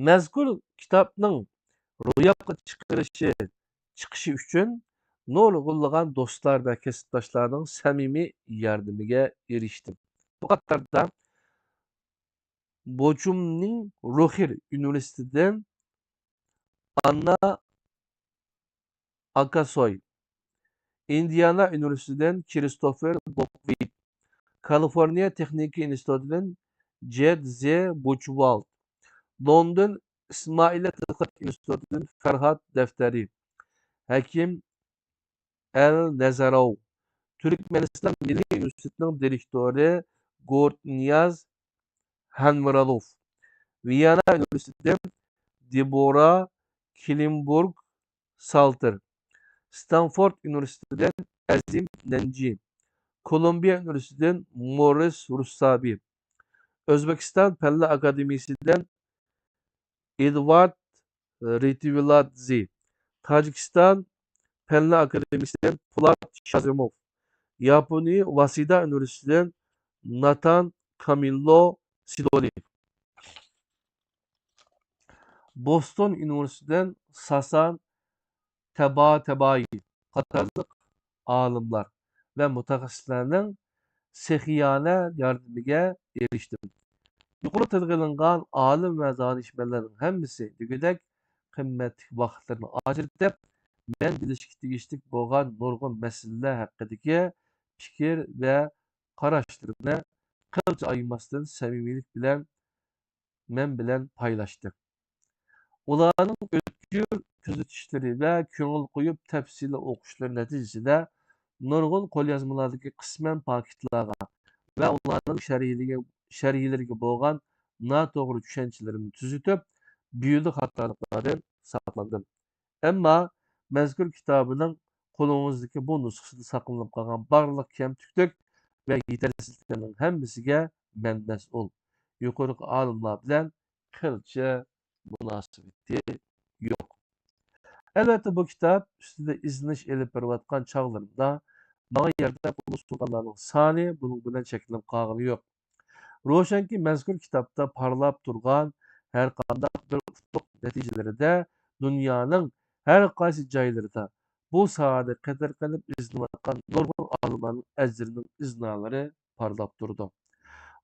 مەزكۇر كىتابنىڭ روياپقا چىقىرىشى، چىقىشى ئۈچۈن نۇرغۇنلىغان دوستلار ۋە كەسىپداشلارنىڭ سەمىمىي ياردىمىگە ئېرىشتىم. بۇ قاتاردا بوچۇمنىڭ روخېر ئۇنىۋېرسىتېتىدىن ئاننا ئاكاسوي، ئىندىئانا ئۇنىۋېرسىتېتىدىن كىرىستوفېر بوكۋىت، كالىفورنىيە تېخنىكا ئىنستىتۇتىدىن جېد زې بۇچۋالد، لوندون ئىسمائىلىيە تەتقىقات ئىنستىتۇتىدىن فەرھاد دەفتەرى، ھەكىم ئەل نەزەروۋ، تۈركمەنىستان مىللىي ئۇنىۋېرسىتېتىنىڭ دىرېكتورى گورتنىياز ھەنۋىرالوف، ۋىيەننا ئۇنىۋېرسىتېتىدىن دېبورا كلىنبۇرگ سالتېر، ستانفورد ئۇنىۋېرسىتېتىدىن ئەزىم نەنجى، كولومبىيە ئۇنىۋېرسىتېتىدىن موررىس رۇسسابى، ئۆزبېكىستان پەنلەر ئاكادېمىيىسىدىن ئېدۋارد رېتىۋىلادزې، تاجىكىستان پەنلەر ئاكادېمىيىسىدىن پولات شازىموف، ياپونىيە ۋاسېدا ئۇنىۋېرسىتېتىدىن ناتان كامىللو سىدولى، بوستون ئۇنىۋېرسىتېتىدىن ساسان تەباتەبايى قاتارلىق ئالىملار ۋە مۇتەخەسسىسلەرنىڭ سېخىيانە ياردىمىگە ئېرىشتىم. يۇقىرىدا تىلغا ئېلىنغان ئالىم ۋە دانىشمەنلەرنىڭ ھەممىسى دېگۈدەك قىممەتلىك ۋاقىتلىرىنى ئاجرىتىپ، مەن بىلىشكە تېگىشلىك بولغان نۇرغۇن مەسىلىلەر ھەققىدىكى پىكىر ۋە قاراشلىرىنى قىلچە ئايىماستىن سەمىمىيلىك بىلەن مەن بىلەن پايلاشتى. ئۇلارنىڭ ئۆتكۈر كۆزىتىشلىرى ۋە كۆڭۈل قويۇپ تەپسىلىي ئوقۇشلىرى نەتىجىسىدە، نۇرغۇن قوليازمىلاردىكى قىسمەن پاكىتلارغا ۋە ئۇلارنىڭ شەرھلىرىگە، شەرھلىرىگە بولغان ناتوغرا چۈشەنچىلىرىمنى تۈزىتىپ، بىھۇدە خاتالىقلاردىن ساقلاندىم. ئەمما مەزكۇر كىتابىنىڭ قولىڭىزدىكى بۇ نۇسخىسىدا ساقلىنىپ قالغان بارلىق كەمتۈكلۈك ۋە يېتەرسىزلىكلەرنىڭ ھەممىسىگە مەن مەسئۇل. يۇقىرىقى ئالىملار بىلەن قىلچە مۇناسىۋىتى يوق. ئەلۋەتتە، بۇ كىتاب ئۈستىدە ئىزدىنىش ئېلىپ بېرىۋاتقان چاغلىرىمدا ماڭا ياردەم قىلغۇچى تۇغقانلارنىڭ سانى بۇنىڭ بىلەن چەكلىنىپ قالغىنى يوق. روشەنكى، مەزكۇر كىتابتا پارلاپ تۇرغان ھەرقانداق بىر ئۇتۇق نەتىجىلىرىدە دۇنيانىڭ ھەر قايسى جايلىرىدا بۇ ساھەدە قېتىرقىنىپ ئىزدىنىۋاتقان نۇرغۇن ئالىملارنىڭ ئەجرىنىڭ ئىزنالىرى پارلاپ تۇرىدۇ.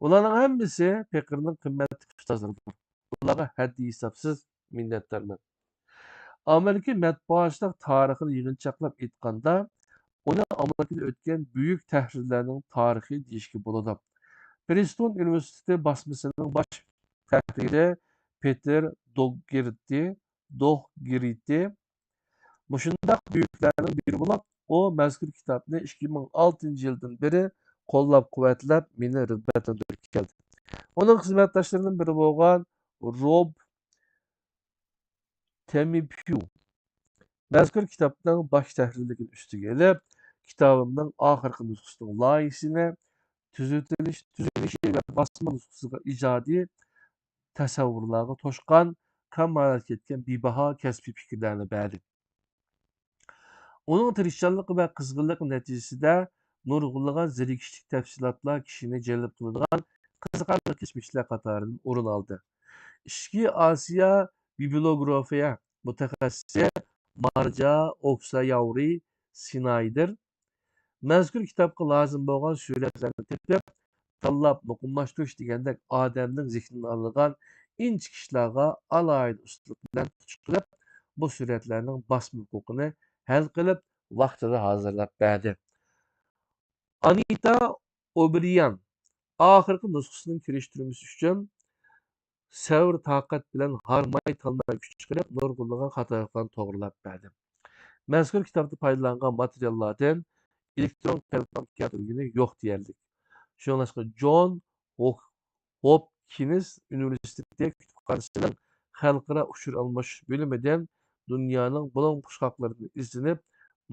ئۇلارنىڭ ھەممىسى پېقىرنىڭ قىممەتلىك ئۇستازلىرىدۇر. ئۇلارغا ھەددى ھېسابسىز مىننەتدارمەن. ئامېرىكا مەتبۇئاتچىلىق تارىخىنى يىغىنچاقلاپ ئېيتقاندا، ئۇنى ئامېرىكىدا ئۆتكەن بۈيۈك تەھرىرلەرنىڭ تارىخى دېيىشكە بولىدۇ. پرىستون ئۇنىۋېرسىتېتى باسمىسىنىڭ باش تەھرىرى پېتېر دوگگېرتى، دوگگېرتى مۇشۇنداق بۈيۈكلەرنىڭ بىرى بولۇپ، ئۇ مەزكۇر كىتابنى ئىككى مىڭ ئالتىنچى يىلدىن بېرى قوللاپ-قۇۋۋەتلەپ، مېنى رىغبەتلەندۈرۈپ كەلدى. ئۇنىڭ خىزمەتداشلىرىدىن بىرى بولغان روب تېمىپيۇ مەزكۇر كىتابنىڭ باش تەھرىرلىكىنى ئۈستىگە ئېلىپ، كىتابىمنىڭ ئاخىرقى نۇسخىسىنىڭ لايىھىسىنى، تۈزىتىلىش، تۈزۈلۈشى ۋە باسما نۇسخىسىغا ئىجادىي تەسەۋۋۇرلارغا توشقان، كامالەتكە يەتكەن بىباھا كەسپىي پىكىرلەرنى بەردى. ئۇنىڭ تىرىشچانلىقى ۋە قىزغىنلىقى نەتىجىسىدە نۇرغۇنلىغان زېرىكىشلىك تەپسىلاتلار كىشىنى جەلپ قىلىدىغان قىزىقارلىق كەشمىشلەر قاتارىدىن ئورۇن ئالدى. ئىچكى ئاسىيا بىبلىيوگرافىيە مۇتەخەسسىسى مارجا ئوكساياۋرى سىنايدېر مەزكۇر كىتابقا لازىم بولغان سۈرەتلەرنى تېپىپ، تاللاپ مۇقىملاشتۇرۇش دېگەندەك ئادەمنىڭ زېھنىنى ئالىدىغان ئىنچىكە ئىشلارغا ئالاھىدە ئۇستىلىق بىلەن تۇتۇش قىلىپ، بۇ سۈرەتلەرنىڭ باسما ھوقۇقىنى ھەل قىلىپ، ۋاقتىدا ھازىرلاپ بەردى. ئانىتا ئوبرىيان ئاخىرقى نۇسخىسىنىڭ كىرىشتۈرمىسى ئۈچۈن سەۋر-تاقەت بىلەن ھارماي-تالماي كۈچ چىقىرىپ، نۇرغۇنلىغان خاتالىقلارنى توغرىلاپ بەردى. مەزكۇر كىتابتا پايدىلانغان ماتېرىياللاردىن ئېلېكترون قېلىپلارنى كەلتۈرگىنى يوق دېيەرلىك. شۇڭلاشقا جون ھوك-، ھوپكىنس ئۇنىۋېرسىتېتى كۇتۇپخانىسىنىڭ خەلقئارا ئۇچۇر ئالماشتۇرۇش بۆلۈمىدىن دۇنيانىڭ بۇلۇڭ پۇچقاقلىرىدىن ئىزدىنىپ،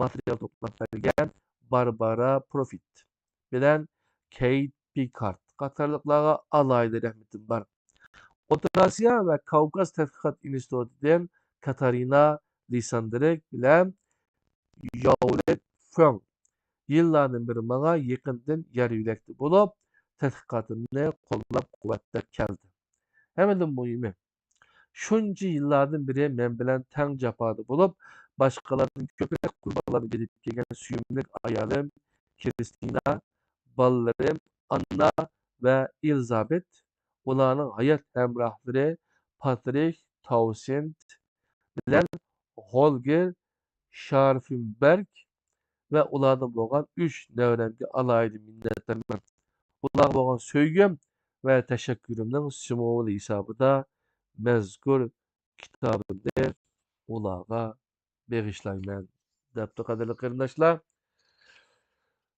ماتېرىيال توپلاپ بەرگەن باربارا پروفىت بىلەن كېيت پىكارت قاتارلىقلارغا ئالاھىدە رەھمىتىم بار. ئوتتۇرا ئاسىيا ۋە كاۋكاز تەتقىقات ئىنستىتۇتىدىن كاتارىنا لىساندرىك بىلەن ياۋلېت فېڭ يىللاردىن بېرى ماڭا يېقىندىن يار-يۆلەكتە بولۇپ، تەتقىقاتىمنى قوللاپ-قۇۋۋەتلەپ كەلدى. ھەممىدىن مۇھىمى، شۇنچە يىللاردىن بېرى مەن بىلەن تەڭ جاپادا بولۇپ، باشقىلاردىن كۆپرەك قۇربانلارنى بېرىپ كەلگەن سۆيۈملۈك ئايالىم كىرىستىنا، بالىلىرىم ئاننا ۋە ئېلىزابېت، ئۇلارنىڭ ھايات ھەمراھلىرى پاترىك تاۋسېنت بىلەن ھولگېر شارفېنبېرگ ۋە ئۇلاردىن بولغان ئۈچ نەۋرەمگە ئالاھىدە مىننەتدارمەن. ئۇلارغا بولغان سۆيگۈم ۋە تەشەككۈرۈمنىڭ سىمۋولى ھېسابىدا مەزكۇر كىتابىمنى ئۇلارغا بېغىشلايمەن، دەپتۇ، قەدىرلىك قېرىنداشلار.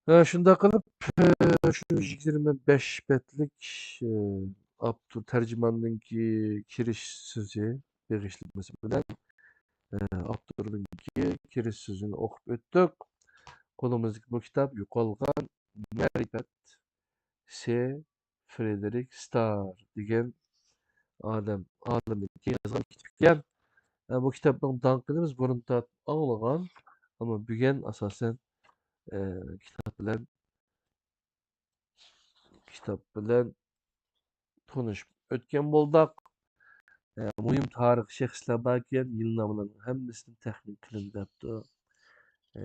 ئە، شۇنداق قىلىپ، ئە، شۇ يىگىرمە بەش بەتلىك، ئە، ئاپتور تەرجىماننىڭكى كىرىش سۆزى بېغىشلىمىسى بىلەن، ئە، ئاپتورنىڭكى كىرىش سۆزىنى ئوقۇپ ئۆتتۇق. قولىمىزدىكى بۇ كىتاب يوقالغان مەرىپەت سى فرېدېرىك ستار دېگەن ئادەم، ئالىمنىڭكى يازغان كىتابى ئىكەن. ئە، بۇ كىتابنىڭ داڭقىنى بىز بۇرۇن تارتىپ ئاڭلىغان، ئەمما بۈگۈن ئاساسەن، ئە، كىتاب بىلەن، كىتاب بىلەن تونۇشۇپ ئۆتكەن بولدۇق. ئە، مۇھىم تارىخىي شەخسلەر باركەن، يىلنامىلەرنىڭ ھەممىسىنى تەخمىن قىلىڭ دەپتۇ. ئە،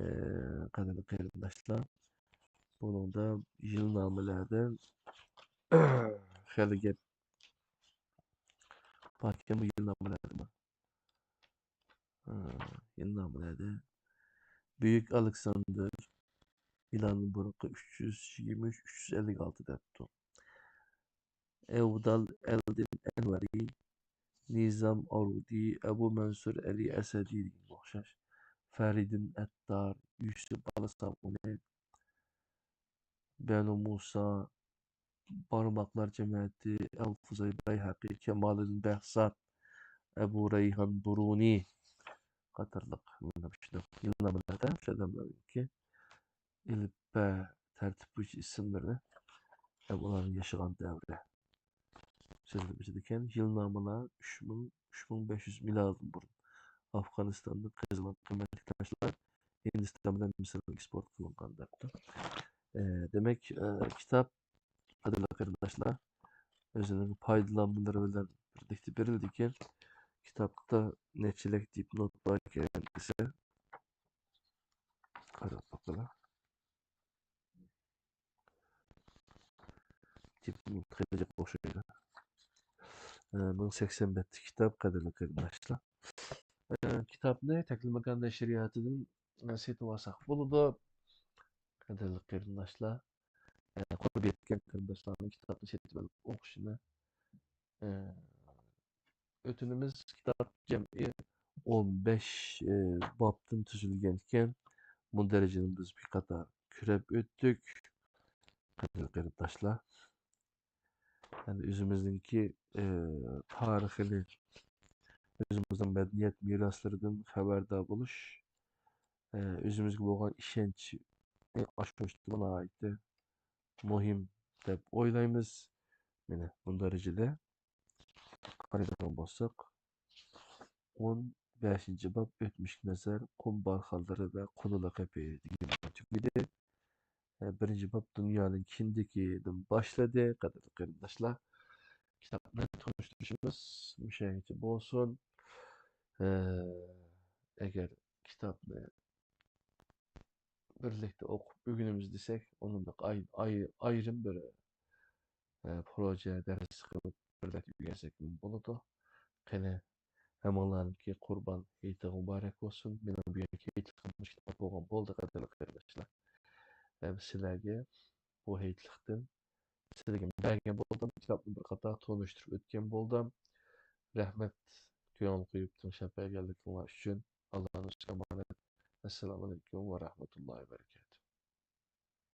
قەدىرلىك قېرىنداشلار، بۇنىڭدا يىلنامىلەردىن خېلى گەپ باركەن بۇ يىلنامىلەردە. ھە، يىلنامىلەردە بۈيۈك ئالېكساندىر مىلاندىن بۇرۇنقى ئۈچ يۈز يىگىرمە ئۈچ، ئۈچ يۈز ئەللىك ئالتە دەپتۇ. ئەۋدال ئەلدىن ئەنۋەرى، نىزام ئارۇدى، ئەبۇ مەنسۇر ئەلى ئەسەدى دېگەنگە ئوخشاش، فەرىدىن ئەتتار، يۈسۈپ بالاساغۇنى، بەنۇ مۇسا، بارماقلار جەمەتى، ئەل فۇزەي بەيھەقى، كامالىدىن بەھزات، ئەبۇ رەيھان بۇرۇنى قاتارلىق مانا شۇنداق يىلنامىلەردە شۇ ئادەملەرنىڭكى ئېلىپبە تەرتىپ بويىچە ئىسىملىرى ھەم ئۇلارنىڭ ياشىغان دەۋرى. سۆزلىمىشىدىكەن، يىلنامىلار ئۈچ مىڭ، ئۈچ مىڭ بەش يۈز مىلياردىن بۇرۇن ئافغانىستاندا قېزىلغان قىممەتلىك تاشلار ھىندىستان بىلەن مىسىرغا ئېكسپورت قىلىنغان دەپتۇ. ئە، دېمەك، ئە، كىتاب، قەدىرلىك قېرىنداشلار، ئۆزىنىڭ پايدىلانمىلىرى بىلەن بىرلىكتە بېرىلىدىكەن. كىتابتا نەچچىلەك دىپنوت باركەن دېسە، قاراپ باقىلا. دىپنوت خېلى جىق ئوخشايدۇ. ئە، مىڭ سەكسەن بەتتىكى كىتاب، قەدىرلىك قېرىنداشلار. ئە، كىتابنى تەكلىماكان نەشرىياتىدىن، ئە، سېتىۋالساق بولىدۇ. قەدىرلىك قېرىنداشلار، ئە، قۇربى يەتكەن قېرىنداشلارنىڭ كىتابنى سېتىۋېلىپ ئوقۇشىنى، ئە، ئۆتۈنىمىز. كىتاب جەمئىي ئون بەش، ئى، بابتىن تۈزۈلگەن ئىكەن. بۇ دەرىجىنى بىز بىر قاتار كۆرۈپ ئۆتتۇق، قەدىرلىك قېرىنداشلار. يەنى ئۆزىمىزنىڭكى، ئى، تارىخىنى، ئۆزىمىزنىڭ مەدەنىيەت مىراسلىرىدىن خەۋەردار بولۇش، ئى، ئۆزىمىزگە بولغان ئىشەنچنى ئاشۇرۇشتا ناھايىتى مۇھىم دەپ ئويلايمىز. مانا بۇ دەرىجىدە قارايدىغان بولساق، ئون بەشىنچى باب، ئۆتمۈشكە نەزەر، قۇم بارخانلىرى ۋە قۇدىلار قېپى دېگەن تۈگىدى. ئە، بىرىنچى باب دۇنيانىڭ كىندىكىدىن باشلىدى. قەدىرلىك قېرىنداشلار، كىتابنى تونۇشتۇرۇشىمىز مۇشۇ يەرگىچە بولسۇن. ئە، ئەگەر كىتابنى بىرلىكتە ئوقۇپ ئۆگىنىمىز دېسەك، ئۇنىڭدا ئاي-، ئاي-، ئايرىم بىر، ئە، پروژە دەرس قىلىپ بىرلىكتە ئۆگەنسەك بولىدۇ. قېنى، ھەممىڭلارنىڭكى قۇربان ھېيتىغا مۇبارەك بولسۇن. مېنىڭ بۈگۈنكى ھېيتلىقىم مۇشۇ كىتاب بولغان بولدى، قەدىرلىك قېرىنداشلار. ھەم سىلەرگە بۇ ھېيتلىقتىن سىلەرگە بەرگەن بولدۇم، كىتابنى بىر قاتار تونۇشتۇرۇپ ئۆتكەن بولدۇم. رەھمەت، كۆڭۈل قويۇپ تىڭشاپ بەرگەنلىكىڭلار ئۈچۈن. ئاللانىڭ ئۈستىگە ئامانەت. ئەسسالامۇ ئەلەيكۇم ۋە رەھمەتۇللاھى ۋە بەرىكاتۇھ.